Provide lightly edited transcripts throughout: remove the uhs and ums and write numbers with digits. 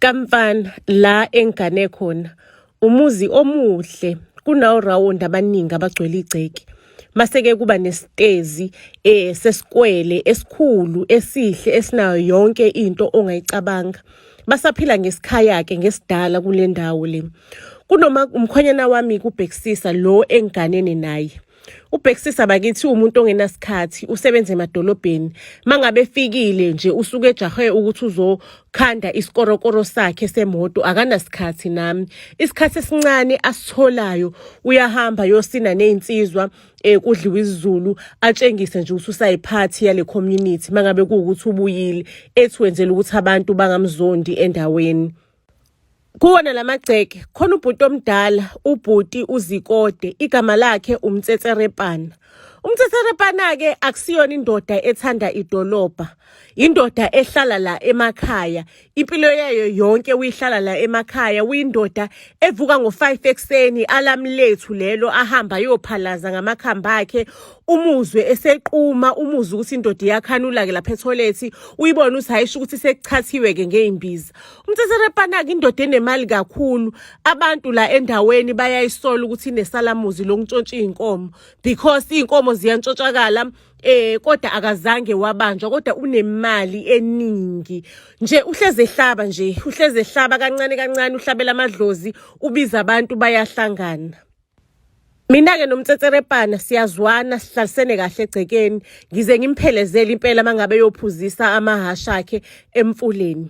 Kamfana la engigane khona umuzi omuhle kunaworawundi abaningi abagcwele igceke. Mase-ke kuba nesitezi sesikwele esikhulu esihle esinayo yonke into ongayicabanga. Basaphila ngesikhaya-ke ngesidala kule ndawo le. Kunoma umkhwenyana wami-ke uBhekisisa lo engiganene naye. UBhekisisa bakithi uwumuntu ongenasikhathi usebenza emadolobheni. Mangabe efikile nje usuke ejahe ukuthi uzokhanda isikorokoro sakhe semoto akanasikhathi nami. Isikhathi esincane asitholayo uyahamba yosina nezinsizwa kudliwa isiZulu atshengise nje ukuthi usayiphathi yale community mangabe kuwukuthi ubuyile ethi wenzela ukuthi abantu bangamzondi endaweni. Kuwona lamagceke khona ubhuti omdala ubhuti uZikode igama lakhe uMtsetserepana. UMtsetserepana-ke akusiyona indoda ethanda idolobha indoda ehlala la emakhaya impilo yayo yonke uyihlala la emakhaya uyindoda evuka ngo-5 ekuseni alamu lethu lelo ahamba ayophalaza ngamakhamba akhe umuzwe esequma umuzwe ukuthi indoda iyakhanula-ke lapha etholethi uyibone ukuthi hhayi sho ukuthi sekuchathiwe-ke ngey'mbiza UMtsetserepana-ke indoda enemali kakhulu. Abantu la endaweni bayayisola ukuthi inesalamuzi lokuntshontsha iy'nkomo because iy'nkomo ziyantshontsakala kodwa akazange wabanjwa kodwa unemali eningi nje uhleze ehlaba nje uhleze ehlaba kancane kancane uhlabela amadlozi ubiza abantu bayahlangana. Mina-ke nomtsetserepana siyazwana sihlalisene kahle egcekeni ngize ngimphelezele impela uma ngabe eyophuzisa amahhashi akhe emfuleni.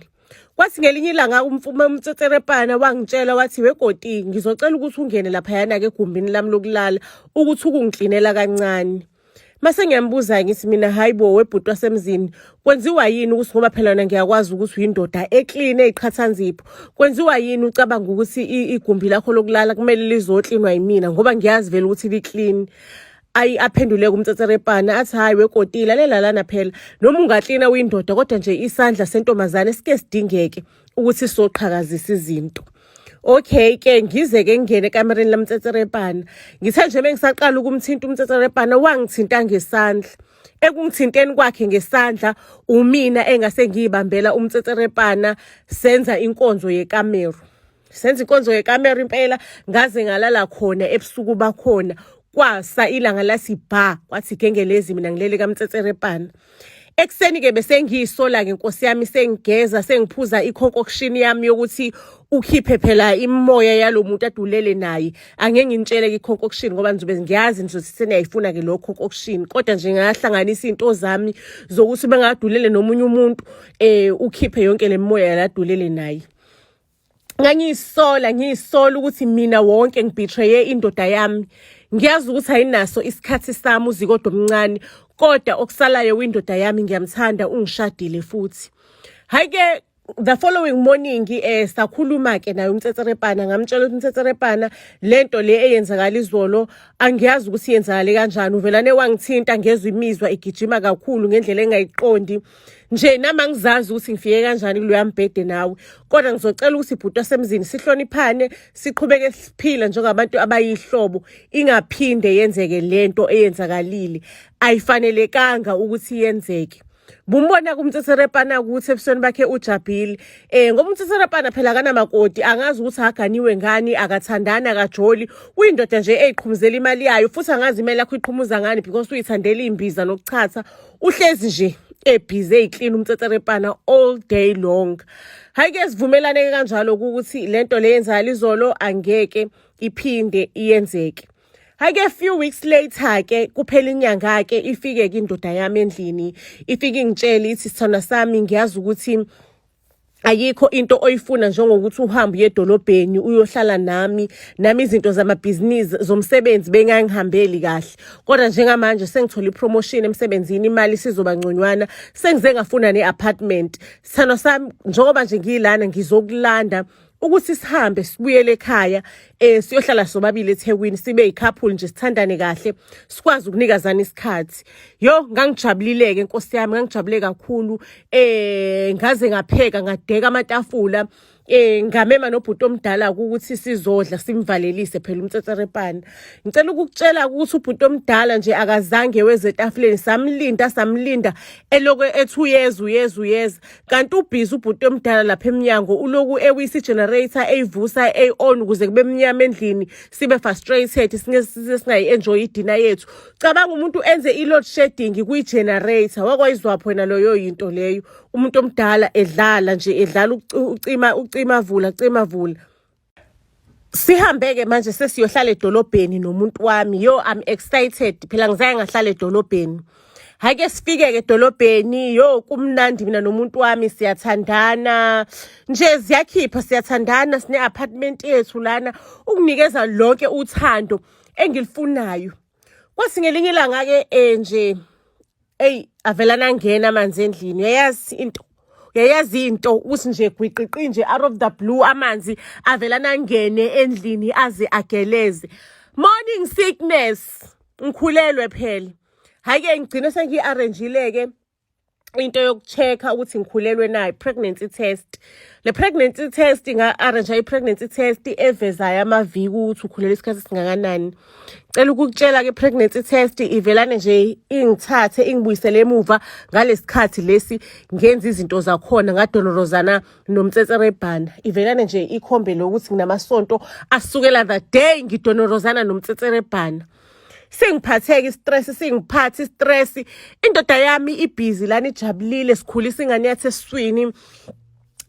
Kwathi ngelinye ilanga umtsetserepana wangitshela wathi wekoti ngizocela ukuthi ungene laphayana-ke egumbini lami lokulala ukuthi ukungiklinela kancane. Mase ngiyambuza ngithi mina hayi bo webhuti wasemzini kwenziwa yini ukuthi ngoba phela wena ngiyakwazi ukuthi uyindoda eclean eyiqhathanzipho kwenziwa yini ucabanga ukuthi igumbi lakho lokulala kumele lizoklinwa yimina ngoba ngiyazi vele ukuthi li-clean ayi aphenduleke umtsetserepana athi hayi wekoti lalela lana phela noma ungaklina uyindoda kodwa nje isandla sentombazane sike sidingeke ukuthi sizoqhakazisa izinto okay ke ngize ke ngingene ekamereni lamtsetserepana ngithe nje mengisaqala ukumthinta umtsetserepana wangithinta ngesandla ekungithinteni kwakhe ngesandla umina engase ngiyibambela umtsetserepana senza inkonzo yekamero senza inkonzo yekamero impela ngaze ngalala khona ebusuku bakhona kwasa ilanga lathi bha kwathi gengelezi mina ngilele kamtsetserepana Ekuseni-ke besengiyisola-ke nkosi yami sengigeza sengiphuza i-concoction yami yokuthi ukhiphe phela imimoya yalo muntu adulele naye angeke nginitshele-ke i-concoction ngoba ngizobe ngiyazi nizothi seniyayifuna-ke lo concoction kodwa nje ngahlanganisa iy'nto zami zokuthi bengadulele nomunye umuntu um ukhiphe yonke le mimoya yaladulele naye ngangiyisola ngiyisola ukuthi mina wonke ngibetraye indoda yami ngiyazi ukuthi ayinaso isikhathi sami uzikodwa omncane kodwa okusalayo windoda yami ngiyamthanda ungishadile futhi hayi ke the following morning sakhuluma ke naye umtsetserepana ngamtshela ukuthi umtsetserepana lento le eyenzakala izolo angiyazi ukuthi yenzakale kanjani uvelane wangithinta ngezwe imizwa igijima kakhulu ngendlela engayiqondi nje nami angizazi ukuthi ngifike kanjani kuloya mbhede nawe kodwa ngizocela ukuthi bhuti wasemzini sihloniphane siqhubeke siphila njengabantu abayihlobo ingaphinde yenzeke lento eyenzakalile ayifanelekanga ukuthi yenzeke bumbona kumtsetserepana ukuthi ebusweni bakhe ujabhile ngoba umtsetserepana phela akanamakoti angazi ukuthi aganiwe ngani akathandani akajoli uyindoda nje eyiqhumuzela imali yayo futhi angazi imali yakho iqhumuza ngani because uyithandela iy'mbiza nokuchatha uhlezi nje ebhizi eyiklina umtsetserepana all day long hayi ke sivumelane ke kanjalo ukuthi lento le yenzakala izolo angeke iphinde iyenzeke hayi ke few weeks later ke kuphela inyanga ke ifike ke indoda yami endlini ifike ingitshela ithi sithanda sami ngiyazi ukuthi ayikho into oyifuna njengokuthi uhambe uye edolobheni uyohlala nami nami izinto zamabhizinisi zomsebenzi bengangihambeli kahle kodwa njengamanje sengithole ipromotion emsebenzini imali isizoba ngconywana sengize ngafuna ne-apartment sithandwa sami njengoba nje ngiyilana ngizokulanda ukuthi sihambe sibuyele ekhaya siyohlala sobabili eThekwini sibe yicouple nje sithandane kahle sikwazi ukunikazana isikhathi yo ngangijabulile ke nkosi yami ngangijabule kakhulu ngaze ngapheka ngadeka amatafula. Ngamema nobhuti omdala ukuthi sizodla, simvalelise phela umtsetserepana. Ngicela ukukutshela ukuthi ubhuti omdala nje akazange weze etafuleni. Samlinda, samlinda, elokhu ethi uyeza, uyeza, uyeza, kanti ubhizi ubhuti omdala lapha emnyango, uloku ewisa i-generator, eyivusa, eyi-on ukuze kube mnyama endlini, sibe frustrated, singayi-enjoy idina yethu. Cabanga umuntu enze i-load shedding kwi-generator. Wakwayizwaphi wena loyo yinto leyo? Umuntu omdala edlala nje, edlala, ucima, ucima, vula, cima, vula. Sihambe-ke manje, sesiyohlala edolobheni nomuntu wami. Yo, I'm excited phela, ngizake ngahlala edolobheni. Hhayi-ke, sifike-ke edolobheni. Yo, kumnandi, mina nomuntu wami siyathandana nje, ziyakhipha, siyathandana, sine-apartment yethu lana, ukunikeza lonke uthando engilifunayo. Kwathi ngelinye ilanga-ke nje, eyi, avela nangena amanzi endlini. Uyayazi into, uyayazi into ukuthi nje gwiqiqi nje, out of the blue, amanzi avela nangene endlini, aze ageleze. Morning sickness, ngikhulelwe phela. Hhayi-ke, ngigcine sengiyi-arrangile-ke into yoku-check-a ukuthi ngikhulelwe nayo, pregnancy test. Le pregnancy test, nga-arrange i-pregnancy test evezayo amaviki ukuthi ukhulelwe isikhathi esingakanani. Cela ukukutshela-ke, pregnancy test ivelane nje ingithathe ingibuyisele emuva ngalesikhathi lesi ngenza izinto zakhona, ngadonorozana nomtsetserebhana. Ivelane nje ikhombe lokuthi nginamasonto asukela the day ngidonorozana nomtsetserebhana. Sengiphatheke i-stress, singiphathe i-stress. Indoda yami ibhizi lana, ijabulile, sikhulisa ingane yathi esiswini,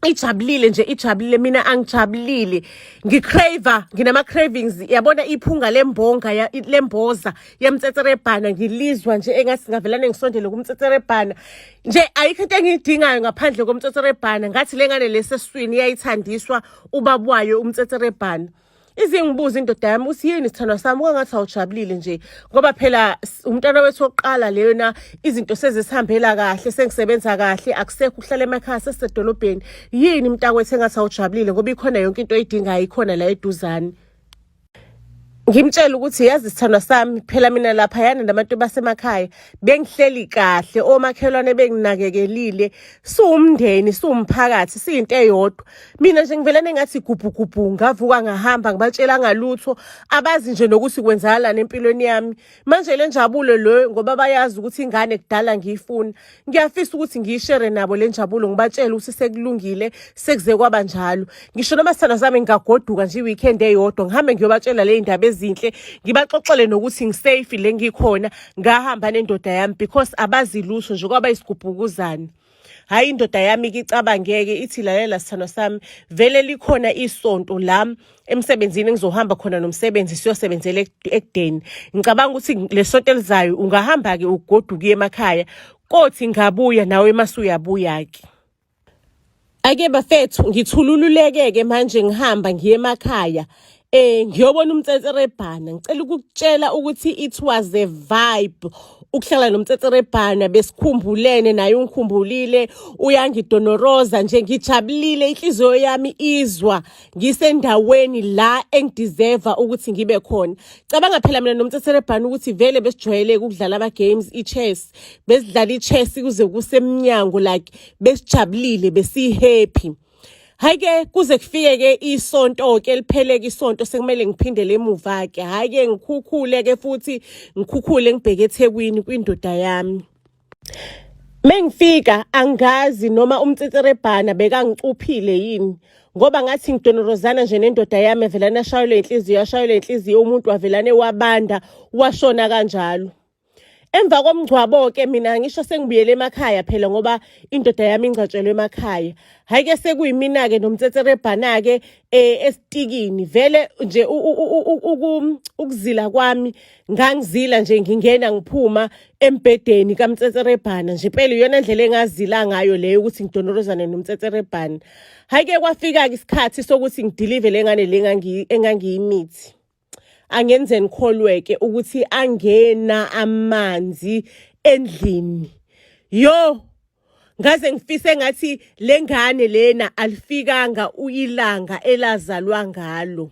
ijabulile nje, ijabulile. Mina angijabulile, ngi-crave, nginama-cravings. Yabona iphunga lembonga lemboza yemtsetserebhana, ngilizwa nje engathi singavelane ngisondele kumtsetserebhana nje. Ayikho into engiyidingayo ngaphandle komtsetserebhana. Ngathi le ngane lesesiswini iyayithandiswa ubaba wayo umtsetserebhana. Izingibuza indoda yami ukuthi, "Yini, sithandwa sami, kwangathi awujabulile nje?" Ngoba phela umntwana wethu wokuqala leyona, izinto sezisihambela kahle, sengisebenza kahle, akusekho ukuhlala emakhaya, sesisedolobheni. "Yini, mntakwethu, engathi awujabulile, ngoba ikhona yonke into oyidingayo, ikhona la eduzane?" Ngimtshela ukuthi, "Yazi, sithandwa sami, phela mina laphayana nabantu basemakhaya bengihleli kahle, omakhelwane benginakekelile, siwumndeni, siwumphakathi, siyinto eyodwa. Mina nje ngivelane ngathi gubhugubhu, ngavuka ngahamba, ngibatshelanga lutho, abazi nje nokuthi kwenzakalani empilweni yami. Manje le njabulo lo, ngoba bayazi ukuthi ingane kudala ngiyifuna, ngiyafisa ukuthi ngiyi-share nabo le njabulo, ngibatshele ukuthi sekulungile, sekuze kwaba njalo. Ngisho noma, sithandwa sami, ngingagoduka nje i-weekend eyodwa, ngihambe ngiyobatshela le ndaba ezinhle, ngibaxoxele nokuthi ngi-safe le ngikhona, ngahamba nendoda yami, because abazi lutho nje, kwaba isigubhukuzane." Hhayi, indoda yami icabangeke, ithi, "Lalela, sithandwa sami, vele likhona isonto la emsebenzini engizohamba khona nomsebenzi, siyosebenzela ekudeni. Ngicabanga ukuthi lesonto elizayo ungahamba-ke, ugoduke uye emakhaya, kothi ngabuya nawe mase uyabuya-ke." Ake bafethu, ngithulululeke-ke manje, ngihamba ngiye emakhaya, ngiyobona umtsetserebhana. Ngicela ukukutshela ukuthi it was a vibe ukuhlala nomtsetserebhana. Besikhumbulene, naye ungikhumbulile, uyangidonoroza nje, ngijabulile, inhliziyo yami izwa ngisendaweni la engi-deserve ukuthi ngibe khona. Cabanga phela mina nomtsetserebhana ukuthi vele besijwayele ukudlala ama-games, i-chess, besidlala i-chess kuze kusemnyango, like besijabulile, besi-happy. Hhayi-ke, kuze kufike-ke isonto-ke, lipheleke isonto, sekumele ngiphindele emuva-ke. Hhayi-ke, ngikhukhule-ke futhi, ngikhukhule ngibheke eThekwini kwindoda yami. Mengifika, angazi noma umtsetserebhana bekangicuphile yini, ngoba ngathi ngidonorozana nje nendoda yami, avelane ashayelwe inhliziyo, ashayelwe inhliziyo umuntu, wavelane wabanda, washona kanjalo. Emva komngcwabo-ke, mina ngisho sengibuyele emakhaya phela, ngoba indoda yami ingcwatshelwe emakhaya. Hhayi-ke, sekuyimina-ke nomtsetserebhana-ke esitikini. Vele nje ukuzila kwami, ngangizila nje ngingena ngiphuma embhedeni kamtsetserebhana nje impela. Iyona ndlela engazila ngayo leyo, ukuthi ngidonorozane nomtsetserebhana. Hhayi-ke, kwafika-ke isikhathi sokuthi ngi-deliver le ngane le engangiyimithi. Angenze nikholweke ukuthi angena amanzi endlini. Yo, ngaze ngifise ngathi le ngane lena alifikanga ilanga elazalwa ngalo.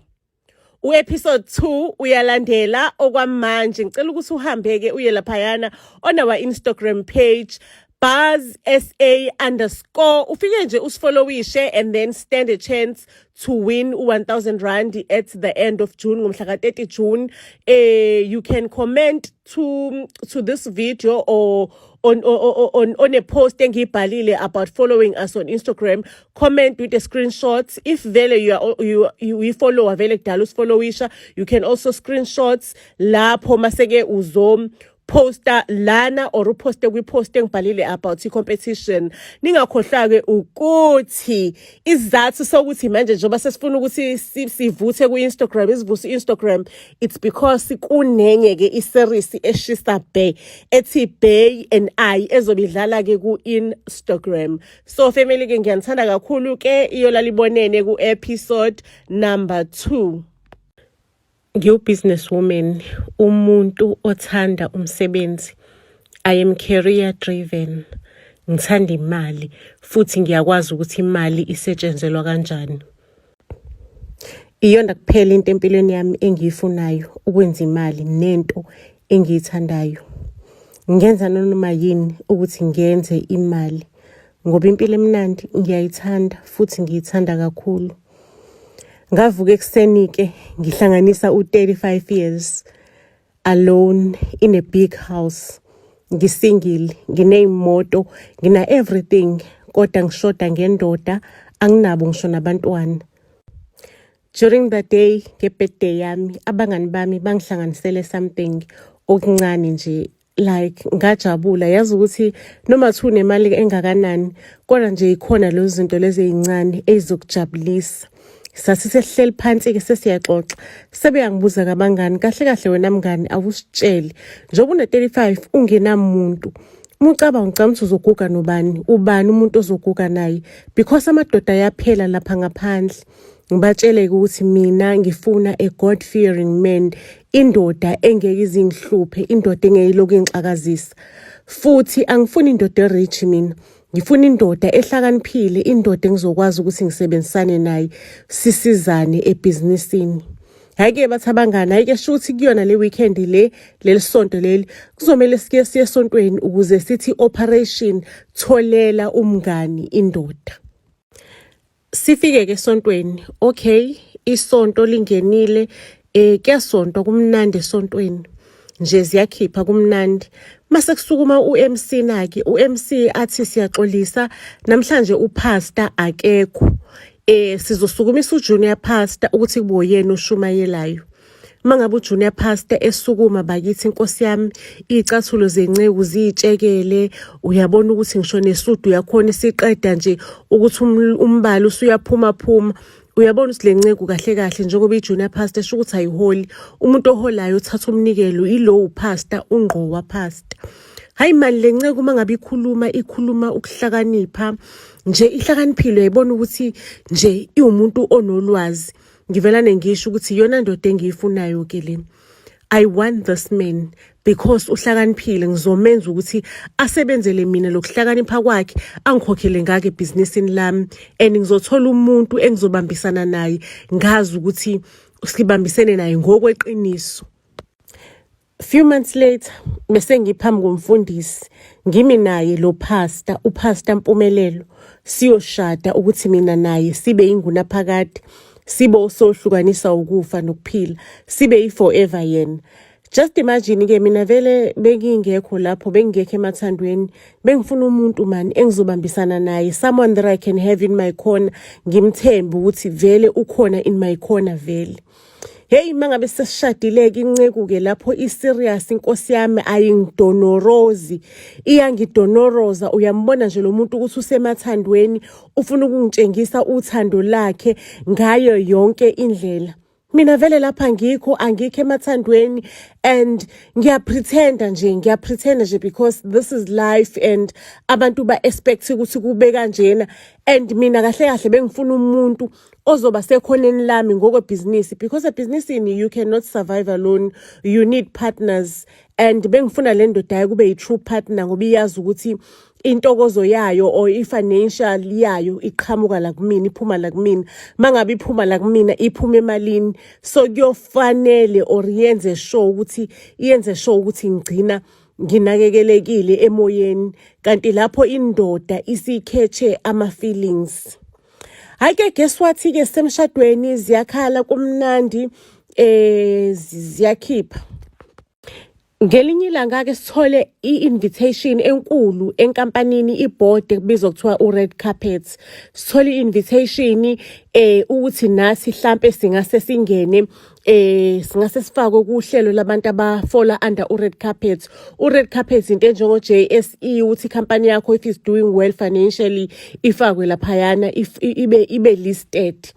U-episode 2 uyalandela. Okwamanje ngicela ukuthi uhambe-ke uye laphayana on our Instagram page. Buzz SA underscore. Ufike nje usifollowishe and then stand a chance to win R1000 at the end of June, ngomhla ka-30 June. You can comment to this video or on a post engiyibhalile about following us on Instagram. Comment with a screenshot. If vele you are you you follow vele kudala usifollowisha, you can also screenshots lapho maseke uzo posta lana or uposte kwi-post engibhalile about i-competition. Ningakhohlwa-ke ukuthi isizathu sokuthi manje njengoba sesifuna ukuthi sivuthe ku-Instagram, isivuse i-Instagram, it's because kunenye-ke i-series eshisa bhe ethi Bay and I ezobe idlala-ke ku-Instagram. So family-ke, ngiyanithanda kakhulu-ke. Iyolala ibonene ku-episode number 2. Ngiwu-business woman, umuntu othanda umsebenzi. I am career driven. Ngithanda imali futhi ngiyakwazi ukuthi imali isetshenzelwa kanjani. Iyona kuphela into empilweni yami engiyifunayo, ukwenza imali nento engiyithandayo. Ngenza noma yini ukuthi ngenze imali ngoba impilo emnandi ngiyayithanda futhi ngiyithanda kakhulu. Ngavuka ekuseni-ke ngihlanganisa u-35 years alone in a big house. Ngi-single, nginey'moto, ngina everything, kodwa ngishoda ngendoda, anginabo ngisho nabantwana. During the day nge-birthday yami, abangani bami bangihlanganisele something okuncane nje, like ngajabula. Yazi ukuthi noma kuthiwa unemali engakanani, kodwa nje ikhona lezo zinto lezi ey'ncane ey'zokujabulisa. Sathi sesihleli phansi-ke sesiyaxoxa, sebeyangibuza kabangani, "Kahle kahle wena mngani, awusitshele, njengoba une-35 ungenamuntu, uma ucabanga, ucabanga ukuthi uzoguga nobani? Ubani umuntu ozoguga naye? Because amadoda ayaphela lapha ngaphandle." Ngibatshele-ke ukuthi mina ngifuna a God fearing man, indoda engeke izingihluphe, indoda engeke ilokhu ingixakazisa. Futhi angifuni indoda e-rich mina, ngifuna indoda ehlakaniphile, indoda engizokwazi ukuthi ngisebenzisane naye, sisizane ebhizinisini. Hhayi-ke, bathi abangani, hhayi-ke, shuthi kuyona le weekend le, leli sonto leli, kuzomele sike siye esontweni ukuze sithi operation tholela umngani indoda. Sifike-ke esontweni. Okay, isonto lingenile, kuyasontwa, kumnandi esontweni nje, ziyakhipha, kumnandi. Mase kusukuma u-MC naki, u-MC athi, "Siyaxolisa, namhlanje u-pastor akekho, sizosukumisa u-junior pastor ukuthi kube uyena oshumayelayo." Uma ngabe u-junior pastor esukuma, bakithi, inkosi yami, iy'cathulo zenceku ziyitshekele. Uyabona ukuthi ngisho nesudu yakhona isiqeda nje ukuthi umbala usuyaphuma phuma. Uyabona ukuthi le nceku kahle kahle, njengoba i-junior pastor, esho ukuthi ayiholi. Umuntu oholayo uthatha umnikelo ilo u-pastor ungqo pastor. Hayi mani, le nceku uma ngabe ikhuluma, ikhuluma ukuhlakanipha nje, ihlakaniphile. Uyayibona ukuthi nje iwumuntu onolwazi. Ngivelane ngisho ukuthi iyona ndoda engiyifunayo ke le. I want this man because uhlakaniphile. Ngizomenza ukuthi asebenzele mina lokuhlakanipha kwakhe, angikhokhele ngake ebhizinisini lami, and ngizothola umuntu engizobambisana naye, ngazi ukuthi sibambisene naye ngokweqiniso. Few months later, bese ngiphambi komfundisi, ngimi naye lo pastor, u-pastor Mpumelelo, siyoshada ukuthi mina naye sibe ingunaphakade, sibe osohlukanisa ukufa nokuphila, sibe i-forever yena. Just imagine-ke, mina vele bengingekho lapho, bengingekho emathandweni. Bengifuna umuntu mani engizobambisana naye, someone that I can have in my corner, ngimthembe ukuthi vele ukhona in my corner vele. Hey, mangabe sesishadile-ke, inceku-ke lapho i-serious, inkosi yami, ayingidonorozi, iyangidonoroza. Uyambona nje lo muntu ukuthi usemathandweni, ufuna ukungitshengisa uthando lakhe ngayo yonke indlela. Mina vele lapha ngikho, angikho emathandweni, and ngiyapretenda nje, ngiyapretenda nje because this is life and abantu ba-expect ukuthi kube kanjena. And mina kahle kahle bengifuna umuntu ozoba sekhoneni lami ngokwebhizinisi, because ebhizinisini you cannot survive alone, you need partners. And bengifuna le ndoda yayo kube yi-true partner, ngoba iyazi ukuthi intokozo yayo or i-financial yayo iqhamuka la kumina, iphuma la kumina. Mangabe iphuma la kumina, iphuma emalini, so kuyofanele or yenze sure ukuthi, iyenze sure ukuthi ngigcina nginakekelekile emoyeni, kanti lapho indoda isikhetshe ama-feelings. Hhayi-ke, guess what-ke, sisemshadweni, ziyakhala, kumnandi, ziyakhipha. Ngelinye ilanga-ke sithole i-invitation enkulu enkampanini, ibhodi ekubizwa kuthiwa u-red carpet. Sithole i-invitation ukuthi nathi hlampe singase singene, singase sifakwe kuhlelo labantu abafola under u-red carpet. U-red carpet into enjengo-JSE, ukuthi ikhampani yakho, if is doing well financially, ifakwe laphayana, ibe listed.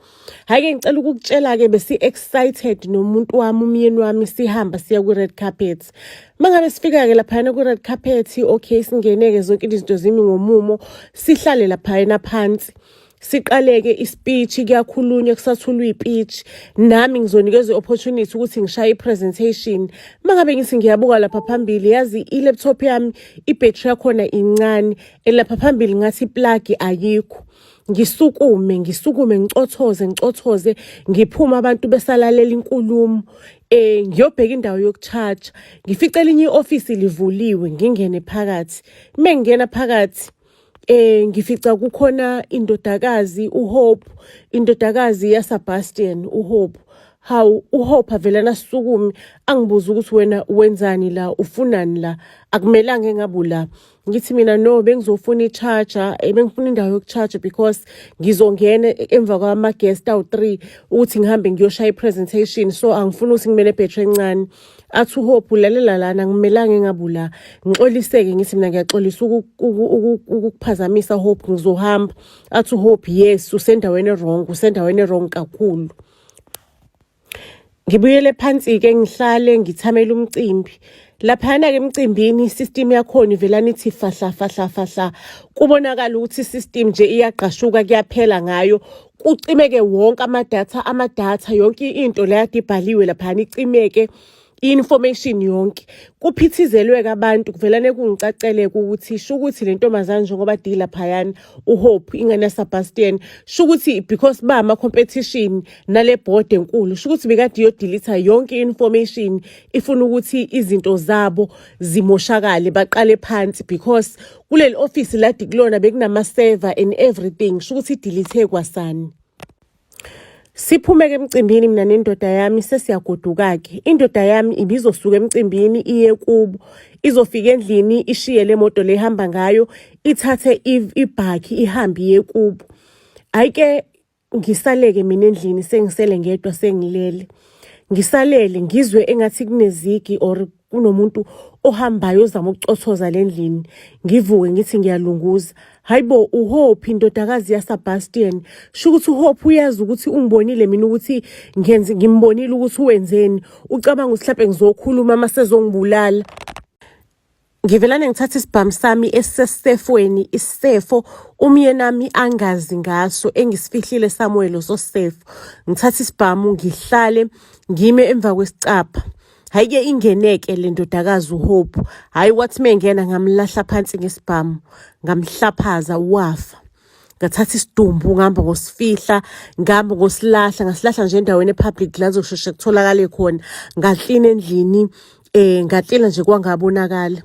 Hhayi-ke, ngicela ukukutshela-ke, besi-excited nomuntu wami, umyeni wami, sihamba siya kwi-red carpet. Uma ngabe sifika-ke laphayana kwi-red carpet, okay, singene-ke, zonke izinto zimi ngomumo, sihlale laphayana phansi. Siqaleke ispeech, kuyakhulunywa, kusathulwa iy'speech, nami ngizonikezwa i-opportunity ukuthi ngishaye i-presentation. Uma ngabe ngithi ngiyabuka lapha phambili, yazi i-laptop yami ibhetri yakhona incane, and lapha phambili ngathi iplug ayikho. Ngisukume, ngisukume, ngicothoze, ngicothoze, ngiphume abantu besalalela inkulumo, ngiyobheka indawo yoku-charge. Ngifice elinye i-ofisi livuliwe, ngingene phakathi. Uma ngingena phakathi, ngifica kukhona indodakazi uHope, indodakazi yaSebastian uHope. Hawu, uHope avelana asukume angibuze ukuthi, "Wena wenzani la? Ufunani la? Akumelanga engabe ula." Ngithi mina, "No, bengizofuna i-charger, bengifuna indawo yoku-charger because ngizongena emva kwama-guest awu-3 ukuthi ngihambe ngiyoshaya i-presentation, so angifuni ukuthi ngime nebhetri encane." Athi uHope, "Ulalela lana, akumelanga engabe ula." Ngixoliseke, ngithi mina, "Ngiyaxolisa ukukuphazamisa Hope, ngizohamba." Athi uHope, "Yes, usendaweni e-wrong, usendaweni e-wrong kakhulu." Ngibuyele phansi-ke, ngihlale ngithamele umcimbi. Laphayana-ke emcimbini i-system yakhona ivelana ithi fahla fahla fahla. Kubonakala ukuthi i-system nje iyagqashuka, kuyaphela ngayo. Kucimeke wonke amadatha, amadatha, yonke into le kade ibhaliwe laphayana icimeke, i-information yonke. Kuphithizelwe-ke abantu, kuvelane kungicacele-ke ukuthi sho ukuthi le ntombazane njengoba di laphayana uHope, ingane yaSebastian, sho ukuthi because ba ama-competition nale board enkulu, sho ukuthi bekade iyo-delete yonke i-information, ifuna ukuthi izinto zabo zimoshakale, baqale phansi, because kuleli office ladi kulona bekunama-server and everything, sho ukuthi i-delete kwasani. Siphume-ke emcimbini mina nendoda yami, sesiyagoduka-ke. Indoda yami ibizosuka emcimbini iye kubo, izofika endlini ishiye le moto le ihamba ngayo, ithathe ibhakhi ihambe iye kubo. Hhayi-ke, ngisaleke mina endlini, sengisele ngedwa, sengilele. Ngisalele ngizwe engathi kunezigi or kunomuntu ohambayo ozama ukucothoza le ndlini. Ngivuke ngithi ngiyalunguza. Hayibo, uHope, indodakazi yaSebastian. Sho ukuthi uHope uyazi ukuthi ungibonile mina, ukuthi ngenze, ngimbonile ukuthi wenzeni. Ucabanga ukuthi mhlawumbe ngizokhuluma mase ezongibulala. Ngivelane ngithatha isibhamu sami esisesefweni, isisefo umyenami angazi ngaso, engisifihlile somewhere leso sisefo. Ngithatha isibhamu, ngihlale ngime emva kwesicabha. Hhayi-ke, ingeneke le ndodakazi uHope. Hhayi, wathi mengena ngamlahla phansi ngesibhamu, ngamhlaphaza wafa. Ngathatha isidumbu, ngihamba ngosifihla, ngihamba ngosilahla, ngasilahla nje endaweni e-public la kuzosheshe kutholakale khona. Ngaklina endlini, ngaklina nje kwangabonakala.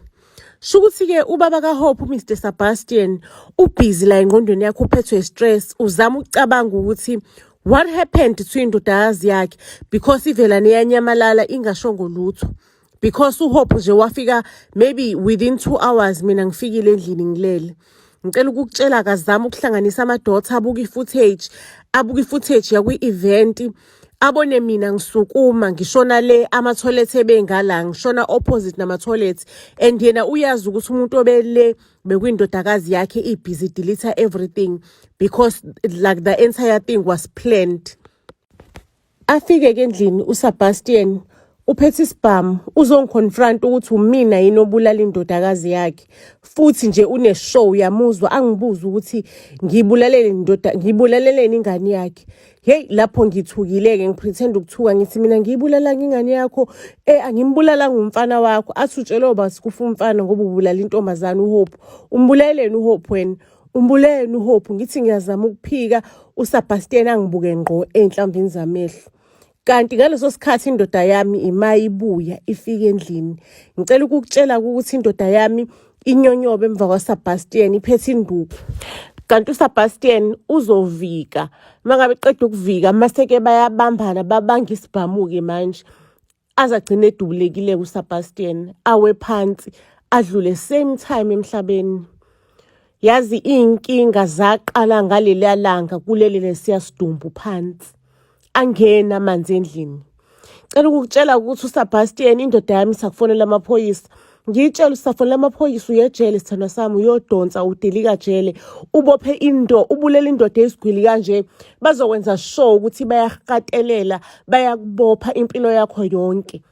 Sho ukuthi-ke ubaba kaHope, uMr Sebastian, ubhizi la engqondweni yakhe, uphethwe stress, uzama ukucabanga ukuthi what happened to indodakazi yakhe, because ivelane iyanyamalala ingashongo lutho. Because uHope nje wafika maybe within 2 hours mina ngifikile endlini ngilele. Ngicela ukukutshela, akazama ukuhlanganisa ama-dots, abuke i-footage, abuke i-footage yakwi-event, abone mina ngisukuma ngishona le ama-toilet ebengala, ngishona opposite nama-toilet, and yena uyazi ukuthi umuntu obele bekuyindodakazi yakhe ibhizi delete everything, because like the entire thing was planned. Afike-ke endlini uSebastian uphethe isibhamu, uzongi-confront ukuthi umina yini obulala indodakazi yakhe. Futhi nje une-show, uyamuzwa angibuze ukuthi ngiyibulalele indoda, ngiyibulaleleni ingane yakhe. Hey, lapho ngithukile-ke, ngi-pretend ukuthuka, ngithi mina, "Ngiyibulalanga ingane yakho, angimbulalanga umfana wakho." Athi, "Utshele ubasi kufa umfana ngoba ubulala intombazane uHope. Umbulaleleni uHope wena? Umbulaleleni uHope?" Ngithi ngiyazama ukuphika, uSebastian angibuke ngqo ey'nhlamvini zamehlo. Kanti ngaleso sikhathi indoda yami ima ibuya ifike endlini. Ngicela ukukutshela ukuthi indoda yami inyonyobe emva kwaSebastian iphethe induku. Kanti uSebastian uzovika. Uma ngabe eqeda ukuvika mase-ke bayabambana babanga isibhamu-ke manje. Aze agcine edubulekile uSebastian awe phansi adlule same time emhlabeni. Yazi iy'nkinga zaqala ngaleliya langa kuleli lesiya sidumbu phansi. Angena amanzi endlini. Cela ukukutshela ukuthi uSebastian indoda yami sakufonela amaphoyisa. Ngiyitshela usafonela amaphoyisa uyejele sithandwa sami uyodonsa udilika jele ubophe into ubulela indoda eyisigwili kanje bazokwenza sure ukuthi bayakukatelela bayakubopha impilo yakho yonke.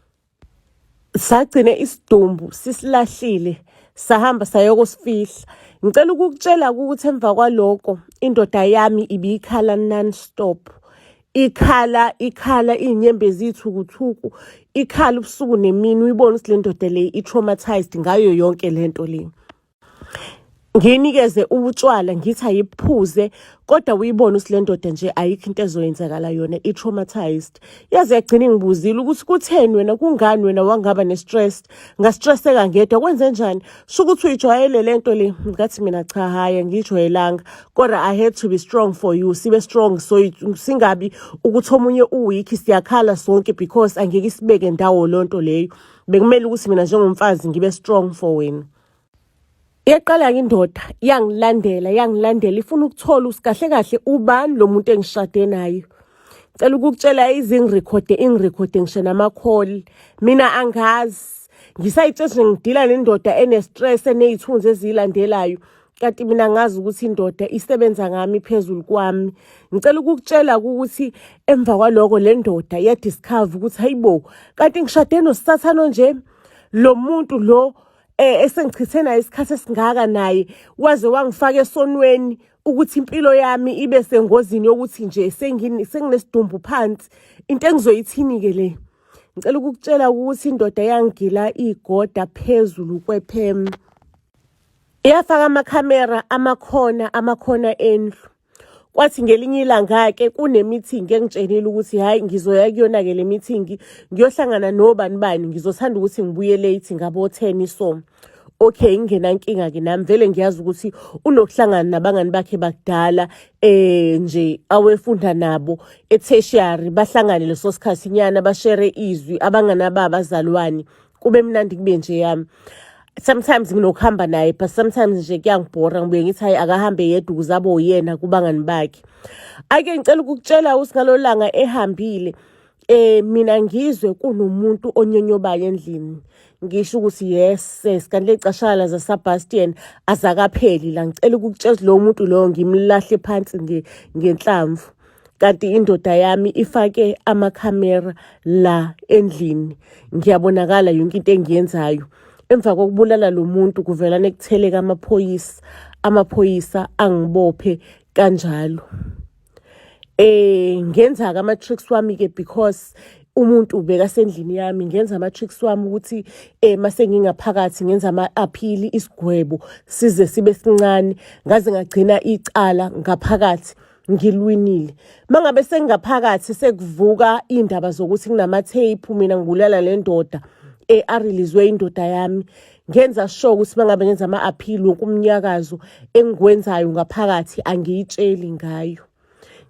Sagcine isidumbu sisilahlile sahamba sayokusifihla. Ngicela ukukutshela ukuthi emva kwaloko indoda yami ibikhala non-stop. Ikhala ikhala iy'nyembezi iy'thukuthuku ikhala ubusuku nemini uyibone ukuthi le ndoda le i-traumatized ngayo yonke le nto le. Ngiyinikeze utshwala ngithi ayiphuze kodwa uyibone ukuthi le ndoda nje ayikho into ezoyenzakala yona i-traumatized. Yaze yagcina ingibuzile ukuthi kutheni wena kungani wena wangaba ne-stress ngastresseka ngedwa kwenze njani sho ukuthi uyijwayele le nto le ngathi mina cha hhayi angiyijwayelanga kodwa I had to be strong for you sibe strong so singabi ukuthi omunye uweak siyakhala sonke because angeke isibeke ndawo loo nto leyo bekumele ukuthi mina njengomfazi ngibe strong for wena. Yaqala-ke indoda yangilandela yangilandela ifuna ukuthola ukuthi kahle kahle ubani lo muntu engishade naye. Cela ukukutshela izingirekhode ingirekhode ngisho namakholi. Mina angazi. Ngisayitshela nje ngidila nendoda ene-stress eney'thunzi eziyilandelayo. Kanti mina ngazi ukuthi indoda isebenza ngami phezulu kwami. Ngicela ukukutshela ukuthi emva kwaloko le ndoda yadiscover ukuthi hayibo kanti ngishade nosathane onje. Lo muntu lo esengichithe naye isikhathi esingaka naye waze wangifaka esonweni ukuthi impilo yami ibe sengozini yokuthi nje senginesidumbu phansi into engizoyithini-ke le ngicela ukukutshela ukuthi indoda yangigila igoda phezulu kwephemu yafaka amakhamera amakhona amakhona endlu. Kwathi ngelinye ilanga-ke kune-meeting engitshenile ukuthi hhayi ngizoya kuyona-ke le meeting ngiyohlangana nobani bani ngizothanda ukuthi ngibuye late ngabo-10 so. Okay ngingenankinga-ke nami vele ngiyazi ukuthi unokuhlangana nabangani bakhe bakudala nje awefunda nabo e-tertiary bahlangane leso sikhathi nyana bashere izwi abangani ababazalwane kube mnandi kube nje yami. Sometimes nginokuhamba naye but sometimes nje kuyangibhora ngibuye ngithi hayi akahambe yedwa ukuze abe uyena kubangani bakhe. Ake ngicela ukukutshela ukuthi ngalolu langa ehambile mina ngizwe kunomuntu onyonyobayo endlini. Ngisho ukuthi yes sis kanti ley'cashala zaseBastian azakapheli la ngicela ukukutshela ukuthi lowo muntu lowo ngimlahle phansi ngenhlamvu. Kanti indoda yami ifake amakhamera la endlini ngiyabonakala yonke into engiyenzayo. Emva kokubulala lo muntu kuvelane kutheleka amaphoyisa, amaphoyisa angibophe kanjalo. Ngenza-ke ama-tricks wami-ke because umuntu ubekasendlini yami ngenza ama-tricks wami ukuthi mase ngingaphakathi ngenza ama-aphili isigwebo size sibe sincane ngaze ngagcina icala ngaphakathi ngilwinile. Mangabe sengingaphakathi sekuvuka iy'ndaba zokuthi kunama-tape mina ngibulala le ndoda arelease-we indoda yami. Ngenza sure ukuthi mangabe ngenza ama-appeal wonke umnyakazo engikwenzayo ngaphakathi angiyitsheli ngayo.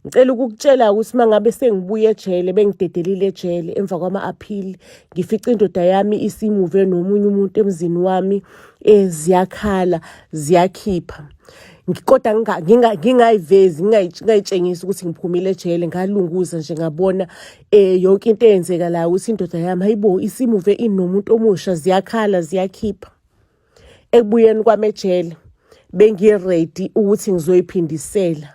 Ngicela ukukutshela ukuthi mangabe sengibuye ejele bengidedelile ejele emva kwama-appeal ngifice indoda yami isimuve nomunye umuntu emzini wami ziyakhala ziyakhipha. Kodwa ngingayivezi ngingayitshengisi ukuthi ngiphumile ejele ngalunguza nje ngabona yonke into eyenzeka la ukuthi indoda yami hayibo isimuve inomuntu omusha ziyakhala ziyakhipha. Ekubuyeni kwami ejele bengi-ready ukuthi ngizoyiphindisela.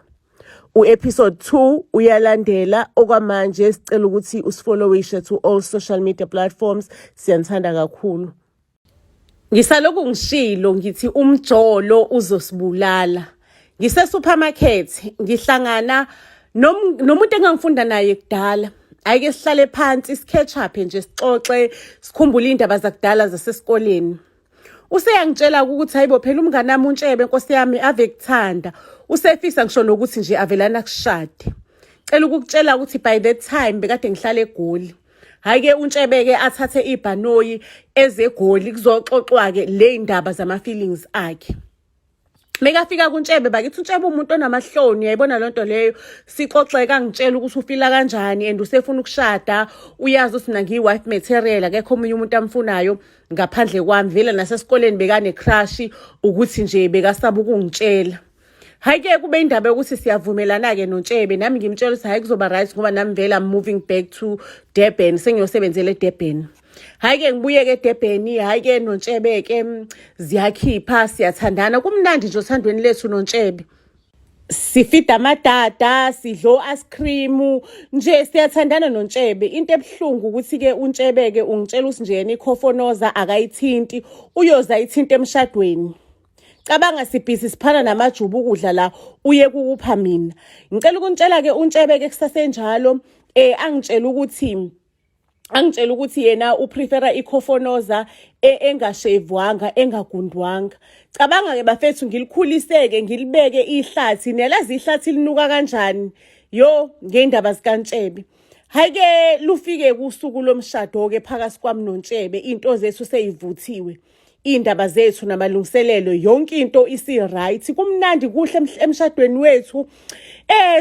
U-episode 2 uyalandela okwamanje sicela ukuthi usifollowishe to all social media platforms siyanithanda kakhulu. Ngisalokhu ngishilo ngithi umjolo uzosibulala. Ngise-supermarket ngihlangana nomuntu engangifunda naye kudala. Ake sihlale phansi si-catch up nje sixoxe sikhumbule iy'ndaba zakudala zasesikoleni. Useyangitshela ukuthi hayibo phela umngane wami uNtshebe nkosi yami ave kuthanda. Usefisa ngisho nokuthi nje avelana kushade. Cela ukukutshela ukuthi by that time bekade ngihlala eGoli. Hhayi-ke uNtshebe-ke athathe ibhanoyi eze eGoli kuzoxoxwa-ke le ndaba zama-feelings akhe. Mekafika kuNtshebe bakithi, uNtshebe umuntu onamahloni, uyayibona loo nto leyo. Sixoxeka, angitshela ukuthi ufila kanjani and usefuna ukushada, uyazi ukuthi mina ngiyi-wife material, akekho omunye umuntu amfunayo ngaphandle kwami. Vele nasesikoleni bekane-crush, ukuthi nje bekasaba ukungitshela. Hhayi-ke kube indaba yokuthi siyavumelana-ke noNtshebe, nami ngimtshela ukuthi hhayi, kuzoba right ngoba nami vele I'm moving back to Durban, sengiyosebenzela eDurban. Hhayi-ke ngibuye-ke eDurban, hhayi-ke noNtshebe-ke ziyakhipha, siyathandana, kumnandi nje othandweni lethu noNtshebe. Sifida amadada, sidla o-ice cream, nje siyathandana noNtshebe. Into ebuhlungu ukuthi-ke uNtshebe-ke ungitshela ukuthi nje yena ikhofonoza akayithinti, uyoze ayithinte emshadweni. Cabanga, sibhizi siphana namajuba ukudla la, uye kukupha mina. Ngicela ukuntshela-ke uNtshebe-ke kusasenjalo, angitshela ukuthi yena uprefera ikhofonoza engashevwanga, engagundwanga. Cabanga-ke bafethu, ngilikhulise-ke, ngilibeke ihlathi, niyalazi ihlathi linuka kanjani, yo, ngey'ndaba zikaNtshebe. Hhayi-ke lufike kusuku lomshado-ke phakathi kwami noNtshebe, iy'nto zethu sey'vuthiwe, iy'ndaba zethu namalungiselelo, yonke into isi-right, kumnandi, kuhle emshadweni wethu.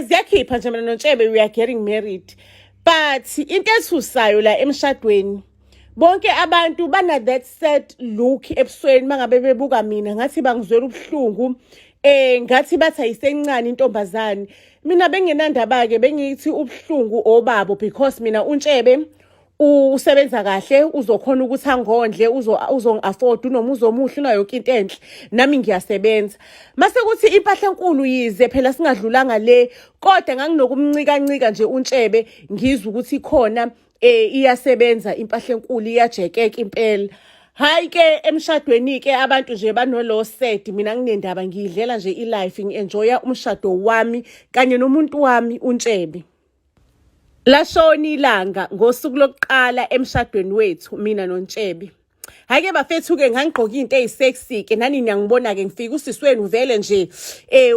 Ziyakhipha nje, mina noNtshebe we are getting married, but into ethusayo la emshadweni, bonke abantu bana that sad look ebusweni mangabe bebuka mina, ngathi bangizwela ubuhlungu, ngathi bathi ayisencane intombazane. Mina bengenandaba ke, bengithi ubuhlungu obabo, because mina uNtshebe usebenza kahle, uzokhona ukuthi angondle, uzongi-afford, unomuzi omuhle, unayo yonke into enhle, nami ngiyasebenza. Mase kuthi impahla enkulu, yize phela singadlulanga le, kodwa nganginokumncikancika nje uNtshebe, ngizwe ukuthi khona iyasebenza impahla enkulu, iyajekeka impela. Hayi ke emshadweni ke abantu nje banolo sad, mina nginendaba, ngiyidlela nje ilife, ngi-enjoya umshado wami kanye nomuntu wami uNtshebe. Lashona ilanga ngosuku lokuqala emshadweni wethu, mina noNtshebe. Hhayi-ke bafethu-ke, ngangigqoke into eyisexy-ke, nani niyangibona-ke, ngifike usisi wenu vele nje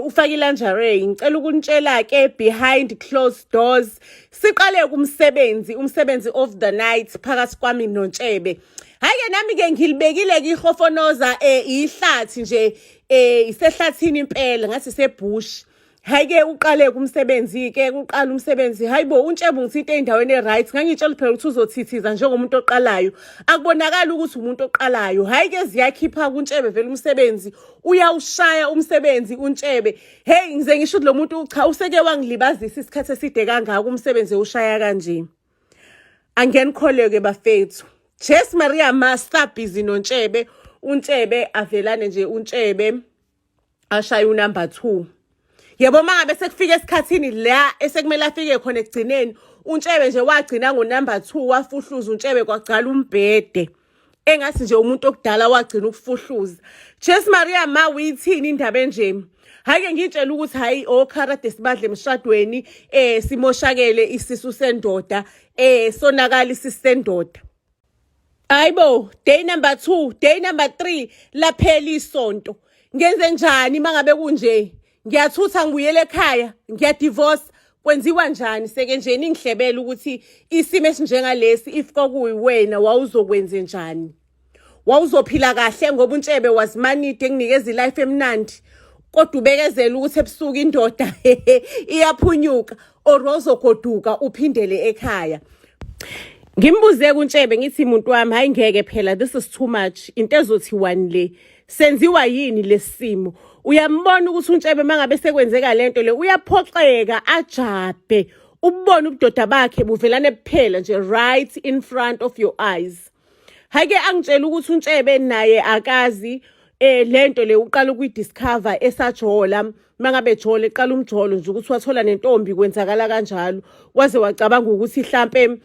ufake ilingerie. Ngicela ukunitshela-ke, behind closed doors siqale umsebenzi of the night phakathi kwami noNtshebe. Hhayi-ke nami-ke ngilibekile-ke ihofonoza, ihlathi nje, isehlathini impela, ngathi sebush. Hhayi-ke uqale umsebenzi-ke, uqala umsebenzi. Hayi bo, uNtshebe ungithinta ey'ndaweni e-right. Ngangitshela phela ukuthi uzothithiza njengomuntu oqalayo, akubonakali ukuthi umuntu oqalayo. Hhayi-ke ziyakhipha kuNtshebe vele, umsebenzi uyawushaya umsebenzi uNtshebe. Hey, ngize ngisho ukuthi lo muntu cha, useke wangilibazisa isikhathi eside kangaka, umsebenzi ewushaya kanje. Angenikholeke bafethu, Jesu Maria Master busy noNtshebe, uNtshebe avelane nje, uNtshebe ashaye unumber 2. Yebo, mangabe sekufika esikhathini la esekumele afike khona ekugcineni, uNtshebe nje wagcina ngonumber 2, wafuhluza uNtshebe kwagcala umbhede. Engathi nje umuntu okudala wagcina ukufuhluza. Jesu Maria ma, uyithini indaba enje? Hayi ke ngitshela ukuthi hayi, okharade sibadle emshadweni, simoshakele isisu sendoda, sonakala isisu sendoda. Hayibo, day number 2, day number 3, laphela isonto. Ngenze njani mangabe kunje? Ngiyathutha ngibuyele ekhaya, ngiyadivorce. Kwenziwa njani? Seke nje ningihlebela ukuthi isimo esinjengalesi, if kwakuyiwena wawuzokwenze njani? Wawuzophila kahle ngoba uNtshebe wazimanide enginikeza ilife emnandi, kodwa ubekezela ukuthi ebusuku indoda iyaphunyuka, or wawuzogoduka uphindele ekhaya? Ngimbuze kuNtshebe, ngithi, "Muntu wami, hayi ngeke phela, this is too much, into ezothi one le senziwa yini lesimo?" Uyambona ukuthi uNtshebe mangabe sekwenzeka lento le uyaphoxeka, ajabe, ubone ubudoda bakhe buvelane kuphela nje right in front of your eyes. Hake angitshela ukuthi uNtshebe naye akazi lento le, uqala ukuyidiscover esajola, mangabe jola, eqala umjolo nje, ukuthi wathola nentombi kwenzakala kanjalo, waze wacabanga ukuthi hlampe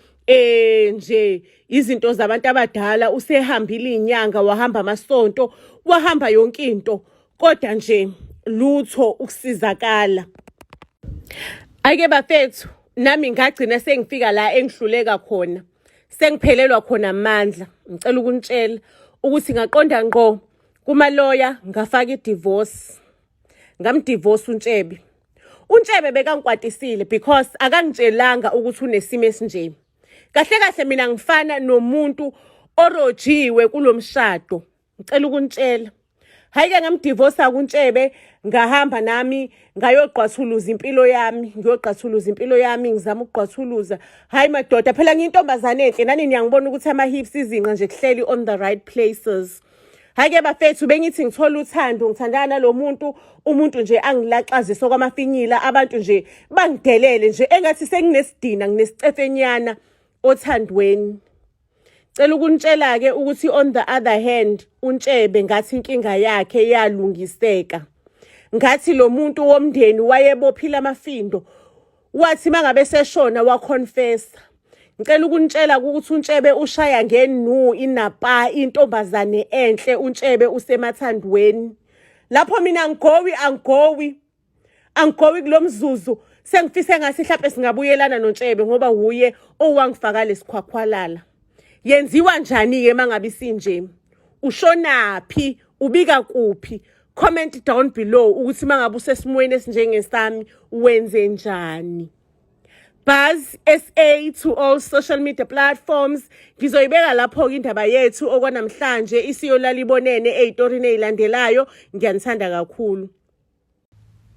nje izinto zabantu abadala. Usehambile inyanga, wahamba amasonto, wahamba yonke into, kodwa nje lutho ukusizakala. Ake bafethu, nami ngagcina sengifika la engihluleka khona, sengiphelelwa khona amandla. Ngicela ukunitshela ukuthi ngaqonda ngqo kumaloya, ngafaka idivorce, ngamdivorce uNtshebe. UNtshebe bekangikwatisile because akangitshelanga ukuthi unesimo esinje. Kahle kahle mina ngifana nomuntu orojiwe kulomshado. Ngicela ukunitshela. Hhayi-ke ngamdivosa kuNtshebe ngahamba nami ngayogqwathuluza impilo yami ngiyogqathuluza impilo yami ngizama ukugqwathuluza hhayi madoda phela ngiyintombazane enhle nani niyangibona ukuthi ama-hips izinqa nje kuhleli on the right places. Hhayi-ke bafethu bengithi ngithola uthando ngithandana nalo muntu umuntu nje angilaxazise okwamafinyila abantu nje bangidelele nje engathi senginesidina nginesicefenyana othandweni. Cela ukunitshela-ke ukuthi on the other hand uNtshebe ngathi inkinga yakhe yalungiseka. Ngathi lo muntu womndeni wayebophile amafindo wathi mangabe seshona waconfessa. Ngicela ukunitshela ukuthi uNtshebe ushaya ngenu inapa intombazane enhle uNtshebe usemathandweni. Lapho mina ngigowi angigowi angigowi kulo mzuzu sengifise ngathi mhlawumbe singabuyelana noNtshebe ngoba wuye owangifaka lesikhwakhwalala. Yenziwa njani-ke mangabe isinje? Ushonaphi? Ubika kuphi? Comment down below ukuthi mangabe usesimweni esinjengesami wenze njani. Buzz SA to all social media platforms. Ngizoyibeka lapho-ke indaba yethu okwanamhlanje isiyolala ibonene ey'torini ey'landelayo. Ngiyanithanda kakhulu.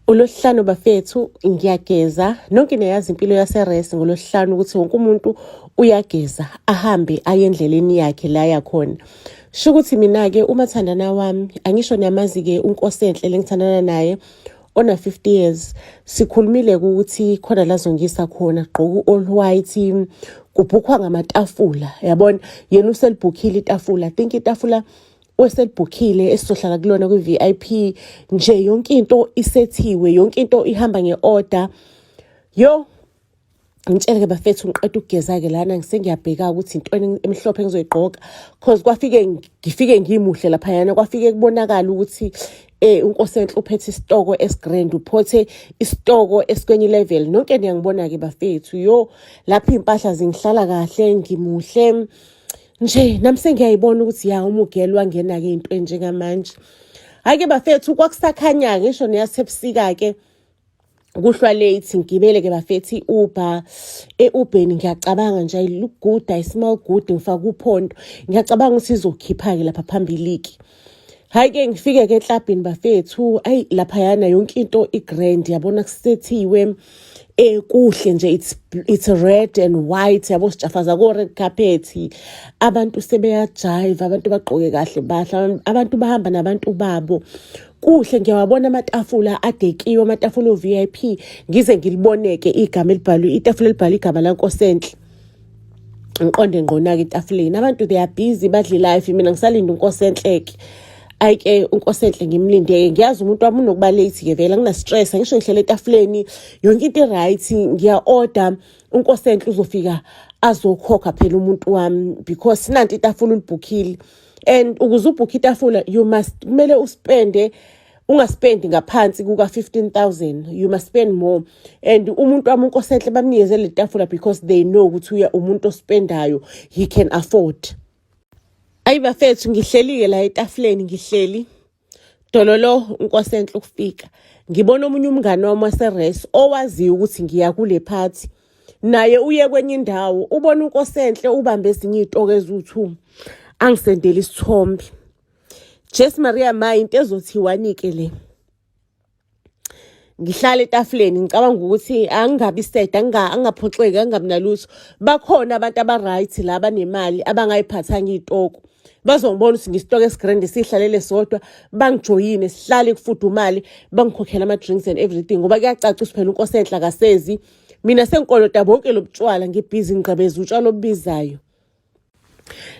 ULwesihlanu bafethu ngiyageza nonke niyayazi impilo yaseres ngolwesihlanu ukuthi wonke umuntu uyageza ahambe aye endleleni yakhe la yakhona sho ukuthi mina-ke umathandana wami angisho niyamazi-ke unkosenhle lengithandana naye ona 50 years sikhulumile ukuthi khona la zongisa khona gqoka u-all white kubhukhwa ngamatafula yabona yena uselibhukhile itafula I think itafula oselibhukhile esizohlala kulona kwi-VIP nje yonke into isethiwe yonke into ihamba nge-order yo ngitshele-ke bafethu ngiqeda ukugeza-ke lana ngisengiyabheka ukuthi intweni emhlophe engizoyigqoka cause kwafike ngifike ngimuhle laphayana kwafike kubonakala ukuthi eh uNkosenhle uphethe isitoko esigrand uphothe isitoko esikwenye level nonke niyangibona-ke bafethu yo lapho iy'mpahla zingihlala kahle ngimuhle nje nami sengiyayibona ukuthi ya umugelo wangena-ke into enjengamanje hhayi-ke bafethu kwakusakhanya-ke ngisho neyasebusika-ke kuhlwa late ngigibele-ke bafethi i-uber e-ubeni ngiyacabanga nje I look good I smell good ngifake uphondo ngiyacabanga ukuthi izokhipha-ke lapha phambili-ke hhayi-ke ngifike-ke eklabhini bafethu ayi laphayana yonke into i-grand yabona kusethiwe eh kuhle nje it's it's red and white yabo sijafaza ko red carpet abantu sebeyajive abantu bagqoke kahle bahle abantu bahamba nabantu babo kuhle ngiyawabona amatafula adekiwe amatafula o-VIP ngize ngiliboneke igama elibhalwe itafula elibhalwe igama lankosenhle ngiqonde ngqona-ke etafuleni abantu they are busy badla ilife mina ngisalinde unkosenhleke ayike unkosenhle ngimlindeke ngiyazi umuntu wami unokuba late-ke vele angina-stress angisho ngihlele etafuleni yonke into i-right ngiya-order unkosenhle uzofika azokhokha phela umuntu wami because nanti itafula ulibhukhile and ukuze ubhukhe itafula you must kumele uspende ungaspendi ngaphansi kuka-15000 you must spend more and umuntu wami unkosenhle bamnikeze le tafula because they know ukuthi uya umuntu ospendayo he can afford ayi bafethu ngihleli-ke la etafuleni ngihleli dololo unkosenhle ukufika ngibona omunye umngane wami waseres owaziyo ukuthi ngiya kule phathi naye uye kwenye indawo ubona unkosenhle ubambe ezinye iy'toko eziwu-two angisendele isithombe Jesu Maria ma into ezothiwani-ke le ngihlala etafuleni ngicabanga ukuthi angingabi sad angingaphoxeki angingabi nalutho bakhona abantu aba-right la abanemali abangayiphathanga iy'toko bazongibona ukuthi ngisitoko esigrand sihlalele sodwa bangijoyine sihlale kufudumale bangikhokhela ama-drinks and everything ngoba kuyacaca ukuthi phela unkosi enhle akasezi mina sengikolota bonke lobutshwala ngibhizi ngigqebeza utshwala obubizayo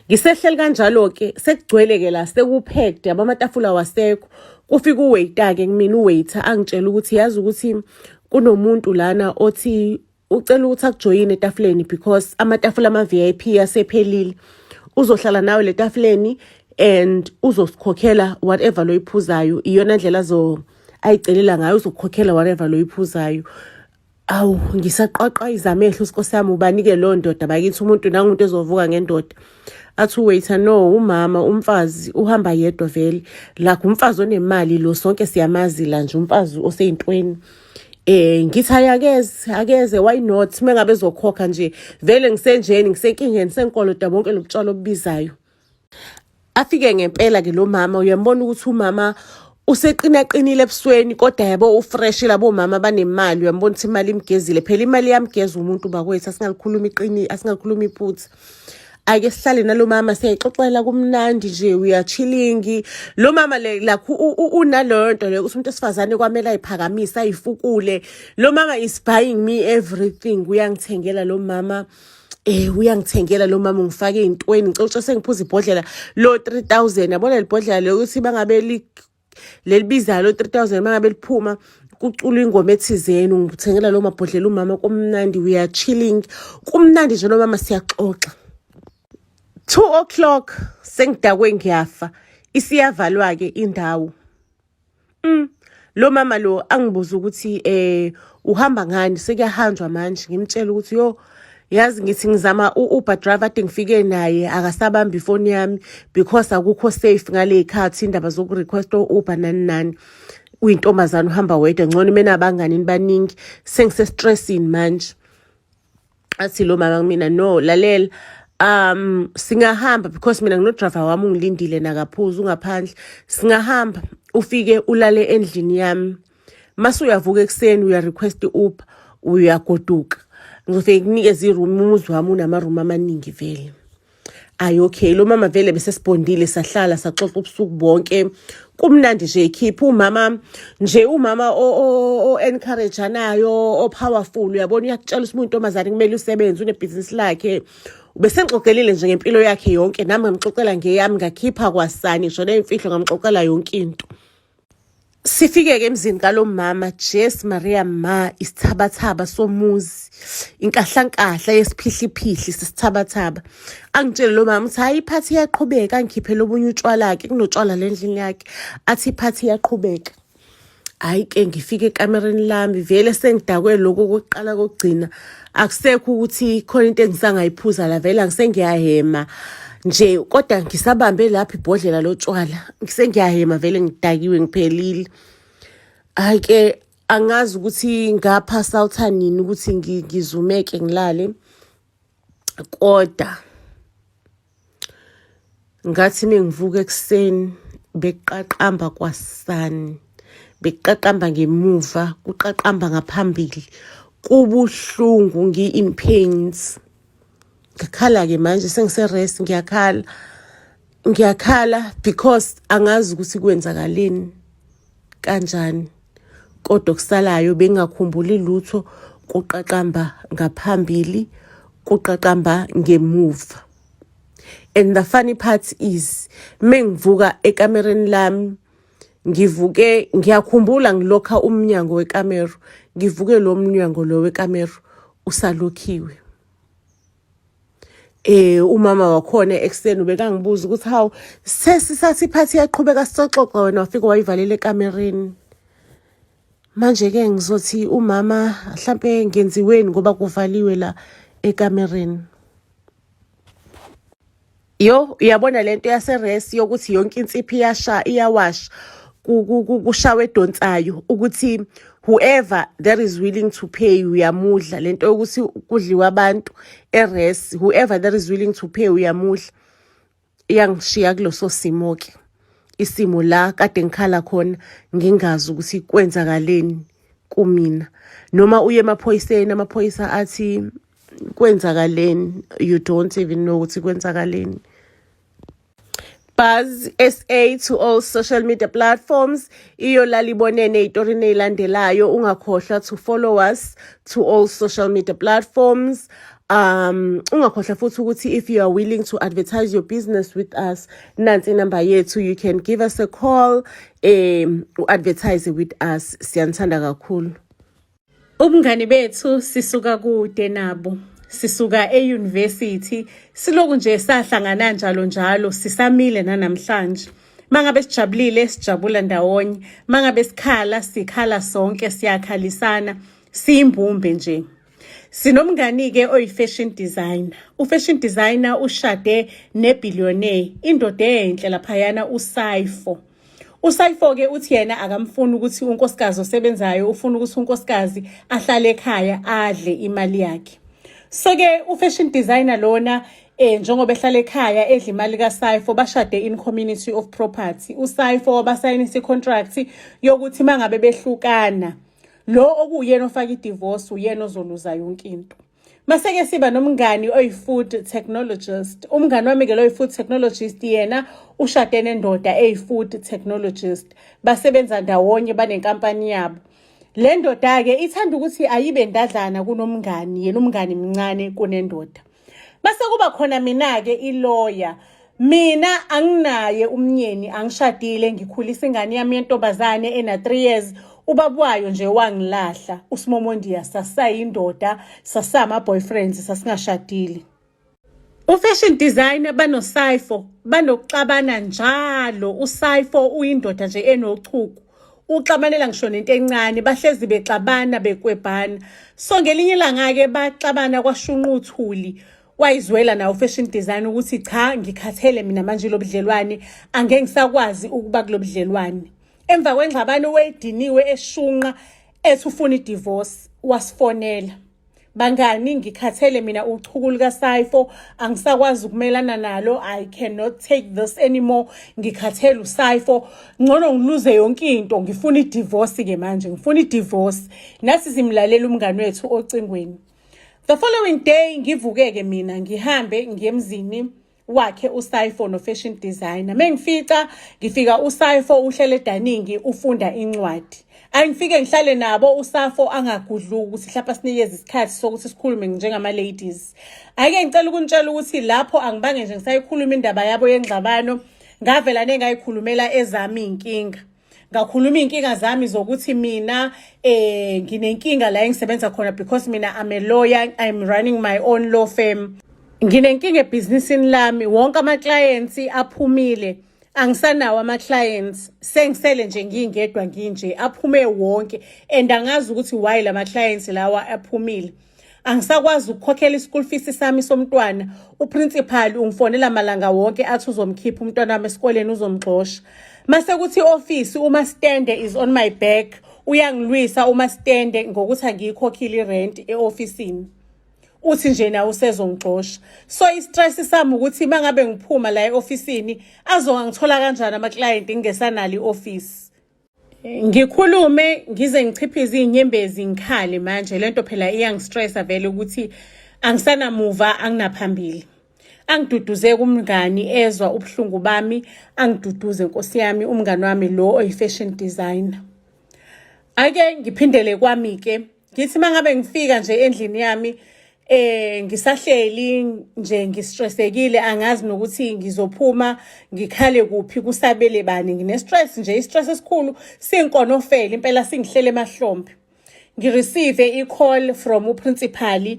Ngisehleli kanjalo-ke sekugcwele-ke la sekuphekde yabo amatafula wasekho kufika uwaiter-ke kumina uwaiter angitshela ukuthi yazi ukuthi kunomuntu lana othi ucela ukuthi akujoyine etafuleni because amatafula ama-VIP asephelile uzohlala nawe le tafuleni and uzosikhokhela whatever loyiphuzayo iyona ndlela azo ayicelela ngayo uzokukhokhela whatever loyiphuzayo Awu ngisaqwaqwayiza amehlo uSkosi yami ubanike leyo ndoda bakithi umuntu nangumuntu ezovuka ngendoda. Athi uwaiter no umama umfazi uhamba yedwa vele like umfazi onemali lo sonke siyamazi la nje umfazi oseyintweni. Ngithi ayakeze akeze, why not, mengabe ezokhokha nje vele ngisenjeni, ngisenkingeni, senkoloda bonke lobutshwala obubizayo. Afike ngempela ke lo mama, uyambona ukuthi umama useqinaqinile ebusweni, kodwa yabo ufresh, labo mama banemali, uyambona ukuthi imali imgezile phela, imali iyamgeza umuntu bakwethu, asingalikhuluma iqini, asingalikhuluma iphutha. Ake sihlale nalo mama, siyayixoxela, kumnandi nje, uyachilling lo mama le lakho, unaleyo nto leyo ukuthi umuntu esifazane kwamele ayiphakamise, ayifukule. Lo mama is buying me everything, uyangithengela lo mama, uyangithengela lo mama, ungifake ey'ntweni. Ngicela ukuthi sengiphuza ibhodlela lo 3000, yabona leli bhodlela lokuthi bangabe lelibizayo lo 3000, mangabe liphuma kuculwa ingoma ethizeni, ungithengela lo mabhodlela umama, kumnandi, we are chilling, kumnandi nje lo mama, siyaxoxa. 2 o'clock sengidakwe ngiyafa, isiyavalwa-ke indawo. Lo mama lo angibuza ukuthi uhamba ngani, sekuyahanjwa manje. Ngimtshela ukuthi yo, yazi ngithi ngizama u-Uber driver ade ngifike naye, akasabambi ifoni yami because akukho safe ngale khathi, indaba zokurequest o-Uber nani nani, uyintombazane uhamba wedwa, ngcono mina abangani baningi, sengise-stressini manje. Athi lo mama kumina, "No, lalela, singahamba because mina ngino-driver wami ungilindile, nakaphuza ungaphandle, singahamba ufike ulale endlini yami, mase uyavuka ekuseni uya-request i-Uber, uyagoduka, ngizofike kunikeza iroom, umuzi wami unama-room amaningi vele." Ayi, okay, lo mama vele besesibondile, sahlala saxoxa ubusuku bonke, kumnandi nje, khipha umama nje, umama o-encourage-anayo, o-powerful, uyabona, uyakutshela ukuthi uyintombazane kumele usebenze, unebhizinisi lakhe. Ubesengixoxelile nje ngempilo yakhe yonke, nami ngamxoxela ngeyami, ngakhipha kwasani ngisho ney'mfihlo, ngamxoxela yonke into. Sifike-ke emzini kalo mama, Jes Maria ma, isithabathaba somuzi, inkahlankahla yesiphihliphihli sesithabathaba. Angitshele lo mama ukuthi hayi, iphathi iyaqhubeka, angikhiphele obunye utshwala-ke, kunotshwala le ndlini yakhe, athi iphathi iyaqhubeka. Hhayi-ke, ngifike ekamereni lami vele sengidakwe lokhu kokuqala kokugcina, akusekho ukuthi khona into engisangayiphuza la, vele angisengiyahema nje, kodwa ngisabambe lapho ibhodlela lotshwala, ngisengiyahema vele, ngidakiwe, ngiphelile. Hhayi-ke, angazi ukuthi ngapha sawutha nini ukuthi ngizumeke ngilale, kodwa ngathi mengivuka ekuseni bekuqaqamba kwasani, bekuqaqamba ngemuva, kuqaqamba ngaphambili, kubuhlungu, ngi-in pains. Ngakhala-ke manje sengise-res, ngiyakhala, ngiyakhala because angazi ukuthi kwenzakaleni kanjani, kodwa okusalayo bengingakhumbuli lutho, kuqaqamba ngaphambili, kuqaqamba ngemuva. And the funny part is, mengivuka ekamereni lami, ngivuke ngiyakhumbula ngilokha umnyango wekamero, ngivuke lo mnyango lo wekamero usalokhiwe. Umama wakhona ekuseni ubekangibuza ukuthi hawu, sesisathi iphathi iyaqhubeka, sizoxoxa, wena wafika wayivalela ekamereni. Manje-ke ngizothi umama mhlampe ngenziweni ngoba kuvaliwe la ekamereni. Yo, uyabona lento yaseresi yokuthi yonke insipho iyasha, iyawasha, kushawa edonsayo, ukuthi whoever that is willing to pay uyamudla. Lento yokuthi kudliwa abantu eres, whoever that is willing to pay uyamudla, iyangishiya kuloso simo-ke, isimo la kade ngikhala khona, ngingazi ukuthi kwenzakaleni kumina. Noma uye emaphoyiseni, amaphoyisa athi kwenzakaleni, you don't even know ukuthi kwenzakaleni. Buzz SA to all social media platforms. Iyolala ibonene ey'torini ey'landelayo. Ungakhohlwa to follow us to all social media platforms. Ungakhohlwa futhi ukuthi if you are willing to advertise your business with us, nansi inamba yethu, you can give us a call, u-advertise with us. Siyanithanda kakhulu. Ubungani bethu sisuka kude nabo. Sisuka e-university, siloku nje sahlangana njalo njalo, sisamile nanamhlanje. Mangabe sijabulile sijabula ndawonye, mangabe sikhala sikhala sonke, siyakhalisana, siyimbumbe nje. Sinomngani-ke oyi-fashion designer. U-fashion designer ushade nebillionaire, indoda enhle laphayana uSayifo. USayifo-ke uthi yena akamfuni ukuthi unkosikazi osebenzayo, ufuna ukuthi unkosikazi ahlale ekhaya adle imali yakhe. So-ke u-fashion designer lona njengoba ehlala ekhaya edla imali kaSayifo, bashade in community of property. USayifo wabasayinisa i-contract yokuthi mangabe behlukana, lo okuwuyena ofaka i-divorce uyena ozoluza yonke into. Mase-ke siba nomngani oyi-food technologist. Umngani wami-ke lo oyi-food technologist, yena ushade nendoda eyi-food technologist. Basebenza ndawonye, banenkampani yabo. Le ndoda-ke ithanda ukuthi ayibe ndadlana kunomngani, yena umngani mncane kunendoda. Base kuba khona mina-ke iloya. Mina anginaye umnyeni, angishadile, ngikhulisa ingane yami yentombazane ena 3 years. Ubaba wayo nje wangilahla, uSimomondiya, sasayindoda, sasama boyfriends, sasingashadile. U-fashion designer banoSayifo banokuxabana njalo. USayifo uyindoda nje enochuku, uxabanela ngisho nento encane, bahlezi bexabana bekwebhana. So ngelinye ilanga-ke baxabana kwashunqa uthuli. Wayizwela nawo fashion design ukuthi cha, ngikhathele mina manje lo budlelwane, angeke ngisakwazi ukuba kulo budlelwane. Emva kwengxabano wayediniwe eshunqa ethi ufuna i-divorce, wasifonela. Bangani, ngikhathele mina uchuku lukaSayifo, angisakwazi ukumelana nalo. I cannot take this anymore, ngikhathele uSayifo, ngcono ngiluze yonke into, ngifuna i-divorce ke manje, ngifuna i-divorce. Nathi simlalela umngani wethu ocingweni. The following day ngivuke-ke mina, ngihambe ngiye emzini wakhe uSayifo no-fashion designer. Mengifica, ngifika uSayifo uhlele e-dining ufunda incwadi. Angifike ngihlale nabo, uSafo angagudluki ukuthi mhlawumbe asinikeze isikhathi sokuthi sikhulume njengama-ladies. Ake ngicela ukunitshela ukuthi lapho angibange nje ngisayikhuluma indaba yabo yengxabano, ngavela nengayikhulumela ezami iy'nkinga. Ngakhuluma iy'nkinga zami zokuthi mina nginenkinga la engisebenza khona because mina I'm a lawyer, I'm running my own law firm. Nginenkinga ebhizinisini lami, wonke ama-clients aphumile, angisanawo ama-clients, sengisele nje ngingedwa nginje, aphume wonke and angazi ukuthi why lama clients lawa aphumile. Angisakwazi ukukhokhela i-school fees sami somntwana. U-principal ungifonela malanga wonke athi uzomkhipha umntwana wami esikoleni, uzomxosha. Mase kuthi i-office, umastende is on my back, uyangilwisa umastende ngokuthi angiyikhokhile i-rent e-ofisini. Uthi nje nawe usezongixosha. So i-stress sami ukuthi mangabe ngiphuma la e-ofisini azongangithola kanjani ama-client ngingesanalo i-office. Ngikhulume ngize ngichiphize iy'nyembezi, ngikhale manje lento phela iyangistressa vele ukuthi angisanamuva, anginaphambili. Angiduduze kumngani ezwa ubuhlungu bami, angiduduze nkosi yami umngani wami lo oyi-fashion designer. Ake ngiphindele kwami-ke, ngithi mangabe ngifika nje endlini yami ngisahleli nje ngistressekile, angazi nokuthi ngizophuma ngikhale kuphi, kusabele bani. Ngine-stress nje, i-stress esikhulu sinkonofele impela, singihlele emahlombe. Ngireceive i-call from u-principal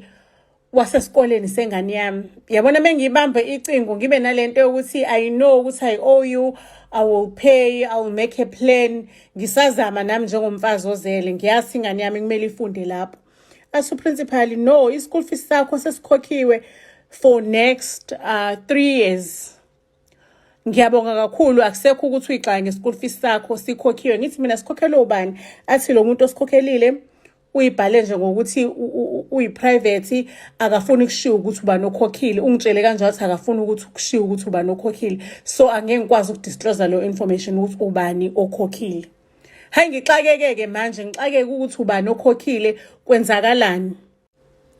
wasesikoleni sengane yami. Yabona, mengiyibambe icingo ngibe nalento yokuthi I know ukuthi I owe you, I will pay, I will make a plan. Ngisazama nami njengomfazi ozele, ngiyazi ingane yami kumele ifunde lapho. Athi u-principal, no, i-school fees sakho sesikhokhiwe for next 3 years. Ngiyabonga kakhulu, akusekho ukuthi uyixaye nge-school fees sakho, sikhokhiwe. Ngithi mina, sikhokhelwe ubani? Athi lo muntu osikhokhelile uyibhale nje ngokuthi uyi-private, akafuni ukushiwo ukuthi ubani okhokhile. Ungitshele kanjalo ukuthi akafuni ukuthi kushiwo ukuthi ubani okhokhile, so angeke ngikwazi ukudisclose leyo information ukuthi ubani okhokhile. Hayi, ngixakeke-ke manje, ngixakeke ukuthi ubani okhokhile, kwenzakalani.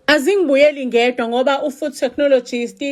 Azingibuyeli ngedwa ngoba u-food technologist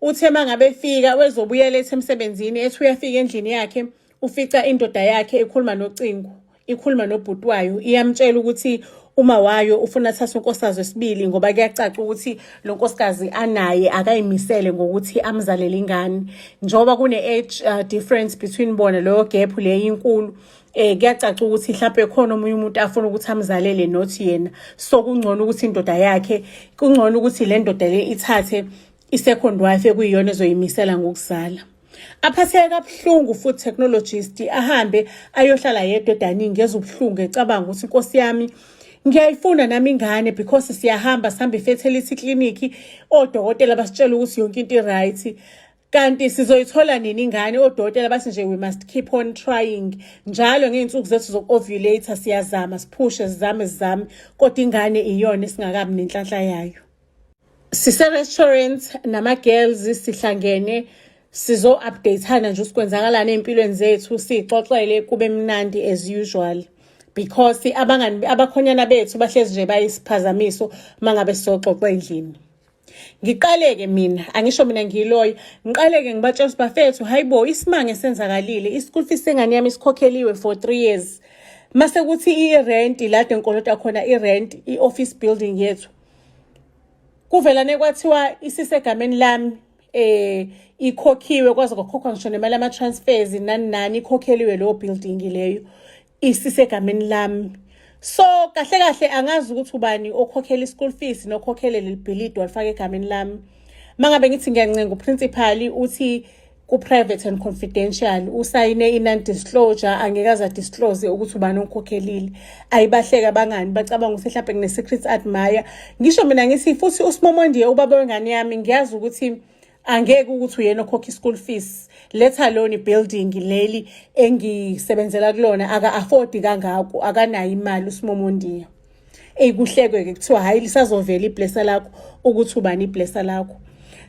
uthe uma ngabe efika wezobuyela ethi emsebenzini, ethi uyafika endlini yakhe, ufica indoda yakhe ikhuluma nocingo, ikhuluma nobhuti wayo, iyamtshela ukuthi uma wayo ufuna athathe unkosikazi wesibili ngoba kuyacaca ukuthi lo nkosikazi anaye akayimisele ngokuthi amzalele ingane, njengoba kune-age difference between bona, leyo gap leyo inkulu. Kuyacaca ukuthi mhlawumbe khona omunye umuntu afuna ukuthi amzalele, not yena. So kungcono ukuthi indoda yakhe, kungcono ukuthi le ndoda le ithathe i-second wife ekuyiyona ezoyimisela ngokuzala. Aphatheke kabuhlungu food technologist, ahambe ayohlala yedwa e-dining, ngezwe ubuhlungu ecabanga ukuthi inkosi yami, ngiyayifuna nami ingane because siyahamba, sihamba i-fertility clinic, odokotela basitshela ukuthi yonke into i-right. Kanti sizoyithola nini ingane? Odokotela bathi nje we must keep on trying. Njalo ngey'nsuku zethu zoku-ovulate siyazama, siphushe, sizame, sizame, kodwa ingane iyona esingakabi nenhlanhla yayo. Sise-restaurant nama-girls, sihlangene sizo-update-ana nje ukuthi kwenzakalani ey'mpilweni zethu, siy'xoxele kube mnandi as usual, because abangani abakhonyana bethu bahlezi nje bayisiphazamiso uma ngabe sizoxoxa endlini. Ngiqale-ke mina, angisho mina ngiyiloya, ngiqale-ke ngibatshela ukuthi bafethu, hayi bo, isimanga esenzakalile, i-school fees sengane yami isikhokheliwe for 3 years, mase kuthi i-rent lade ngikolota khona i-rent, i-office building yethu, kuvelane kwathiwa isisegameni lami, ikhokhiwe, kwaze kwakhokhwa ngisho nemali ama-transfers nani nani, ikhokheliwe leyo building leyo, isisegameni lami. So kahle kahle angazi ukuthi ubani okhokhela i-school fees nokhokhele leli bhilidi walifaka egameni lami. Mangabe ngithi ngiyancenga uprincipal, uthi ku-private and confidential, usayine i-non-disclosure, angeke aze adisclose ukuthi ubani ongikhokhelile. Ayibahleka abangani, bacabanga ukuthi mhlawumbe ngine-secret admirer. Ngisho mina ngithi futhi uSimomondiye, ubaba wengane yami, ngiyazi ukuthi angeke ukuthi uyena okhokha i-school fees, let alone i-building leli engisebenzela kulona. Aka-afford kangako, akanayo imali uSimomondiya. Eyi, kuhlekwe-ke, kuthiwa hhayi, lisazovela iblesser lakho ukuthi ubani iblesser lakho.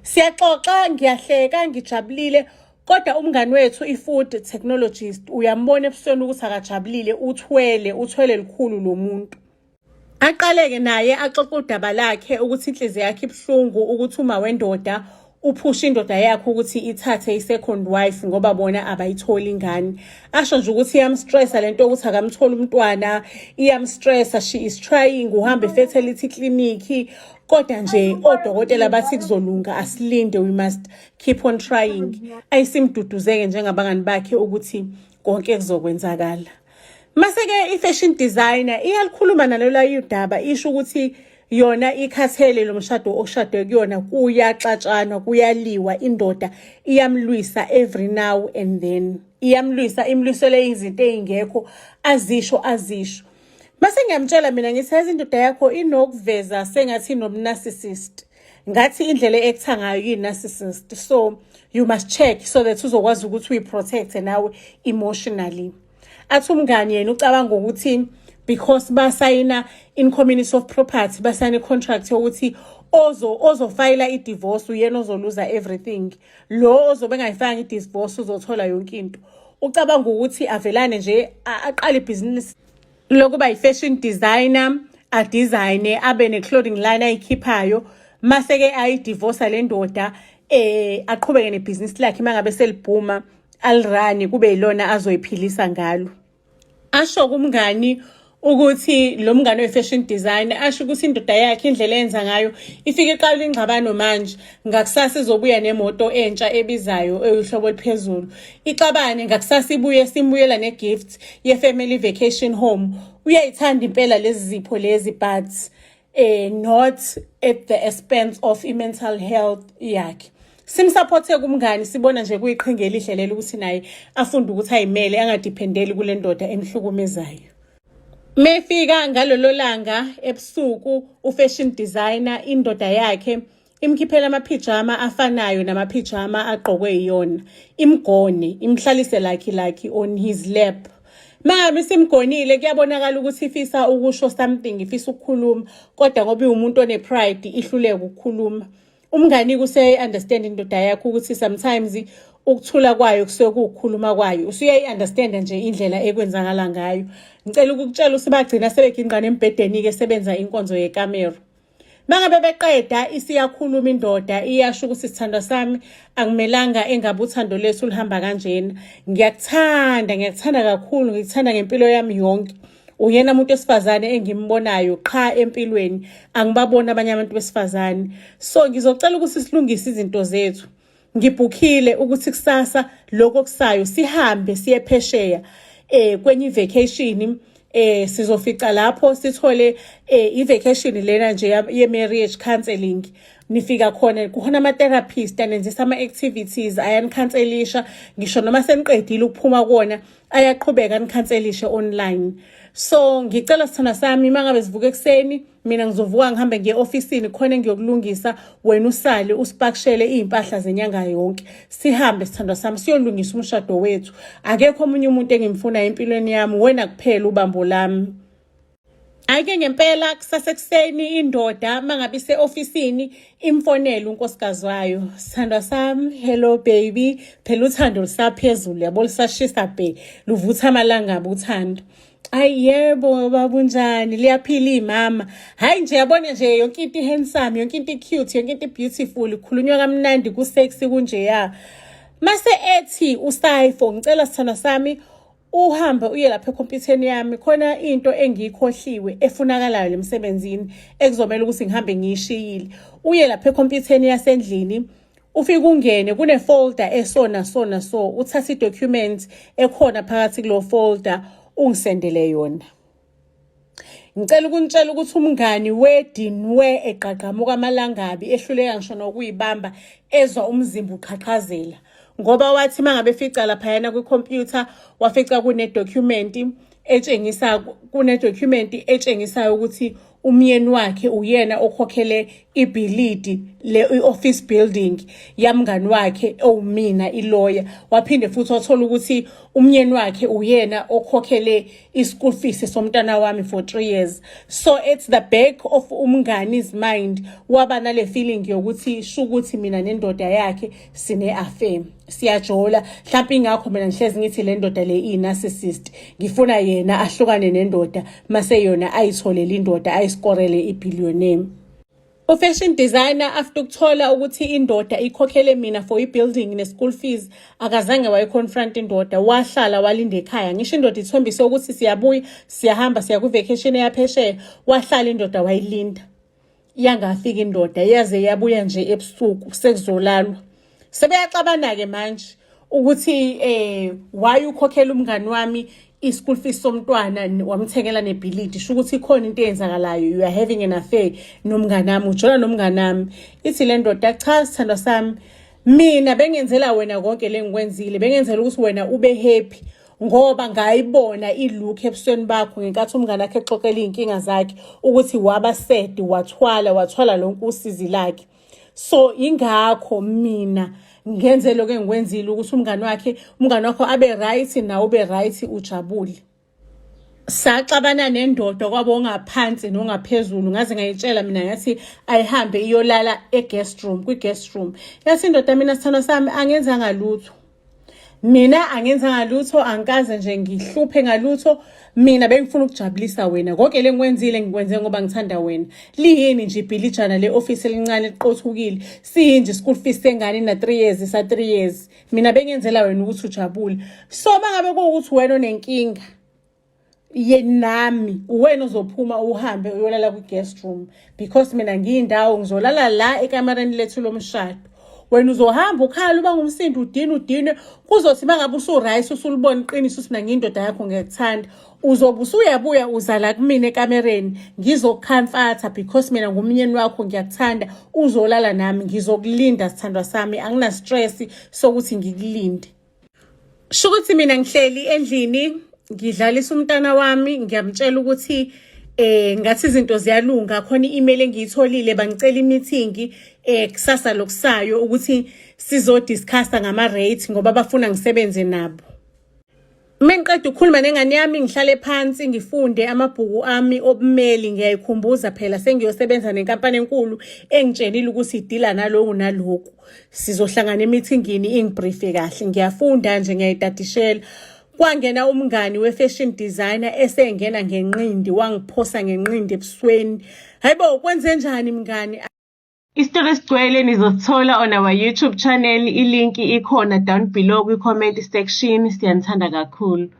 Siyaxoxa, ngiyahleka, ngijabulile, kodwa umngani wethu i-food technologist uyambona ebusweni ukuthi akajabulile, uthwele, uthwele likhulu lo muntu. Aqale-ke naye axoxe udaba lakhe ukuthi inhliziyo yakhe ibuhlungu ukuthi uma wendoda uphusha indoda yakhe ukuthi ithathe i-second wife ngoba bona abayitholi ingane. Asho nje ukuthi iyamstressa lento yokuthi akamtholi umntwana, iyamstressa. She is trying, uhamba e-fertility clinic, kodwa nje odokotela bathi kuzolunga, asilinde, we must keep on trying. Ayisimduduzeke njengabangani bakhe ukuthi konke kuzokwenzakala. Mase-ke i-fashion designer iyalikhuluma nalola udaba, isho ukuthi yona ikhathele lo mshado oshadwe kuyona, kuyaxatshanwa, kuyaliwa, indoda iyamlwisa every now and then, iyamlwisa, imlwisele izinto ey'ngekho, azisho azisho. Mase ngiyamtshela mina ngithi yazi indoda yakho inokuveza sengathi inomnarcissist, ngathi indlela e-acta ngayo iyi-narcissist, so you must check so that uzokwazi ukuthi uyi-protect-e nawe emotionally. Athi umngani yena ucabanga ukuthi because basayina in community of property, basayina i-contract yokuthi ozofayila i-divorce uyena ozoluza everything, lo ozobe engayifanga i-divorce uzothola yonke into. Ucabanga ukuthi avelane nje aqale ibhizinisi lokuba i-fashion designer, adesigne, abe ne-clothing line ayikhiphayo, mase-ke ayidivosa le ndoda, aqhubeke nebhizinisi lakhe, mangabe selibhuma alirani, kube yilona azoyiphilisa ngalo. Asho kumngani ukuthi lo mngani we-fashion design asho ukuthi indoda yakhe indlela eyenza ngayo, ifike iqala ingxabano manje, ngakusasa izobuya nemoto entsha ebizayo eyuhlobo oluphezulu, ixabane, ngakusasa ibuye simbuyela ne-gift ye-family vacation home. Uyayithanda impela lezi zipho lezi, but not at the expense of i-mental health yakhe. Simsupporte kumngani, sibona nje kuyiqhinga elihle lelo ukuthi naye afunde ukuthi ayimele, angadependeli kule ndoda emhlukumezayo. Mefika ngalolo langa ebusuku u-fashion designer, indoda yakhe imkhiphela amaphijama afanayo namaphijama agqokwe yiyona, imgone, imhlalise like on his lap. Mangabe simgonile, kuyabonakala ukuthi ifisa ukusho something, ifisa ukukhuluma, kodwa ngoba iwumuntu one-pride ihluleka ukukhuluma. Umngani kuseyayi-understand indoda yakho ukuthi sometimes ukuthula kwayo kusuke kuwukukhuluma kwayo, usuyayi-understanda nje indlela ekwenzakala ngayo. Ngicela ukukutshela ukuthi bagcina sebeginqana embhedeni-ke, sebenza inkonzo yekamero. Mangabe beqeda, isiyakhuluma indoda, iyasho ukuthi sithandwa sami, akumelanga engabe uthando lethu luhamba kanjena. Ngiyakuthanda, ngiyakuthanda kakhulu, ngikuthanda ngempilo yami yonke. Uyena umuntu wesifazane engimbonayo qha empilweni, angibaboni abanye abantu besifazane. So ngizocela ukuthi silungise izinto zethu. Ngibhukhile ukuthi kusasa lokho kusayo sihambe siye phesheya kwenye ivacation, sizofica lapho sithole i-vacation lena nje ye-marriage counseling. Nifika khona kukhona ama-therapist anenzisa ama-activities, ayanikhanselisha ngisho noma seniqedile ukuphuma kuwona, ayaqhubeka anikhanselishe online. So ngicela, sithandwa sami, uma ngabe sivuka ekuseni, mina ngizovuka ngihambe ngiye ofisini, khona engiyokulungisa, wena usale usipakishele iy'mpahla zenyanga yonke. Sihambe, sithandwa sami, siyolungisa umshado wethu. Akekho omunye umuntu engimfunayo empilweni yami, wena kuphela ubambo lami. Hhayi-ke, ngempela kusasekuseni indoda uma ngabe ise-ofisini imfonele unkosikazi wayo, "Sithandwa sami, hello baby." Phela uthando lusaphezulu, yabo, lisashisa bhe, luvutha amalangabi uthando. "Ayi yebo baba, unjani? Liyaphila imama?" Hayi nje, yabona nje, yonke into i-handsome, yonke into i-cute, yonke into i-beautiful, kukhulunywa kamnandi, ku-sexy kunjeya. Mase ethi usayifo, "Ngicela, sithandwa sami, uhambe uye lapha ekhompyutheni yami, khona into engiyikhohliwe efunakalayo lemsebenzini ekuzomela ukuthi ngihambe ngiyishiyile. Uye lapha ekhompyutheni yasendlini, ufike ungene kune-folder esona sona, so uthathe i-document ekhona phakathi kulo folder, ungisendele yona." Ngicela ukunitshela ukuthi umngani wedinwe eqaqamuka amalangabi, ehluleka ngisho nokuyibamba, ezwa umzimba uqhaqhazela, ngoba wathi uma ngabe efica laphayana kwikhompyutha, wafica kune-document etshengisayo ukuthi umyeni wakhe uyena okhokhele ibhilidi le i-office building yamngani wakhe owumina iloya. Waphinde futhi wathola ukuthi umyeni wakhe uyena okhokhele i-school fees somntana wami for 3 years. So at the back of umngani's mind waba nale feeling yokuthi shukuthi mina nendoda yakhe sine-affair, siyajola mhlawumbe, ingakho mina ngihlezi ngithi le ndoda le iyi-narcissist, ngifuna yena ahlukane nendoda, mase yona ayitholele indoda, ayiskorele i-billionaire. U-fashion designer, after ukuthola ukuthi indoda ikhokhele mina for i-building ne-school fees, akazange wayi-confront indoda. Wahlala walinda ekhaya, ngisho indoda ithembise ukuthi siyabuya, siyahamba, siya kwi-vacation eyaphesheya. Wahlala indoda wayilinda, yangafika indoda, yaze yabuya nje ebusuku sekuzolalwa. Sebeyaxabana-ke manje ukuthi why ukhokhela umngani wami i-school fees somntwana, wamthengela nebhilidi, sho ukuthi ikhona into eyenzakalayo, you are having an affair nomngani wami, ujola nomngani wami. Ithi le ndoda, "Cha, sithandwa sami, mina bengenzela wena konke le ngikwenzile, bengenzela ukuthi wena ube happy, ngoba ngayibona i-look ebusweni bakho ngenkathi umngane wakhe exoxela iy'nkinga zakhe, ukuthi waba sad, wathwala wathwala lonke usizi lakhe. So ingakho mina ngenze lokho engikwenzile, ukuthi umngane wakho abe right, nawe ube right, ujabule." Saxabana nendoda kwabo ongaphansi nongaphezulu, ngaze ngayitshela mina, ngathi ayihambe iyolala e-guest room, kwi-guest room. Yathi indoda, "Mina, sithandwa sami, angenzanga lutho, mina angenzanga lutho, angikaze nje ngihluphe ngalutho. Mina bengifuna ukujabulisa wena. Konke le ngikwenzile, ngikwenze ngoba ngithanda wena. Liyini nje ibhilijana le-ofisi elincane liqothukile? Siyinje school fees sengane na-3 years, sa-3 years? Mina bengenzela wena ukuthi ujabule. So uma ngabe kuwukuthi wena onenkinga ye nami, uwena ozophuma uhambe uyolala kwi-guest room, because mina ngiyindawo, ngizolala la ekamereni lethu lomshado. Wena uzohamba ukhala, uba ngumsindo, udine udinwe. Kuzothi uma ngabe usu-right, usulibona iqiniso ukuthi mina ngiyindoda yakho, ngiyakuthanda, uzobe usuyabuya uzala kumina ekamereni, ngizokukhamfatha, because mina ngumnyeni wakho, ngiyakuthanda, uzolala nami. Ngizokulinda, sithandwa sami, angina-stress sokuthi ngikulinde." Sho ukuthi mina ngihleli endlini, ngidlalisa umntana wami, ngiyamtshela ukuthi ngathi izinto ziyalunga, khona i-email engiyitholile, bangicela i-meeting kusasa lokusayo ukuthi sizodiscussa ngama-rate, ngoba bafuna ngisebenze nabo. Mengiqeda ukukhuluma nengane yami, ngihlale phansi ngifunde amabhuku ami obumeli. Ngiyayikhumbuza phela, sengiyosebenza nenkampani enkulu engitshelile ukuthi idila naloku naloku. Sizohlangana emithingini, ingibriefe kahle. Ngiyafunda nje, ngiyayitadishela. Kwangena umngani we-fashion designer, esengena ngenqindi, wangiphosa ngenqindi ebusweni. Hayibo, kwenze njani, mngani? Isitori esigcwele nizosithola on our YouTube channel. Ilinki ikhona down below kwi-comment section. Siyanithanda kakhulu.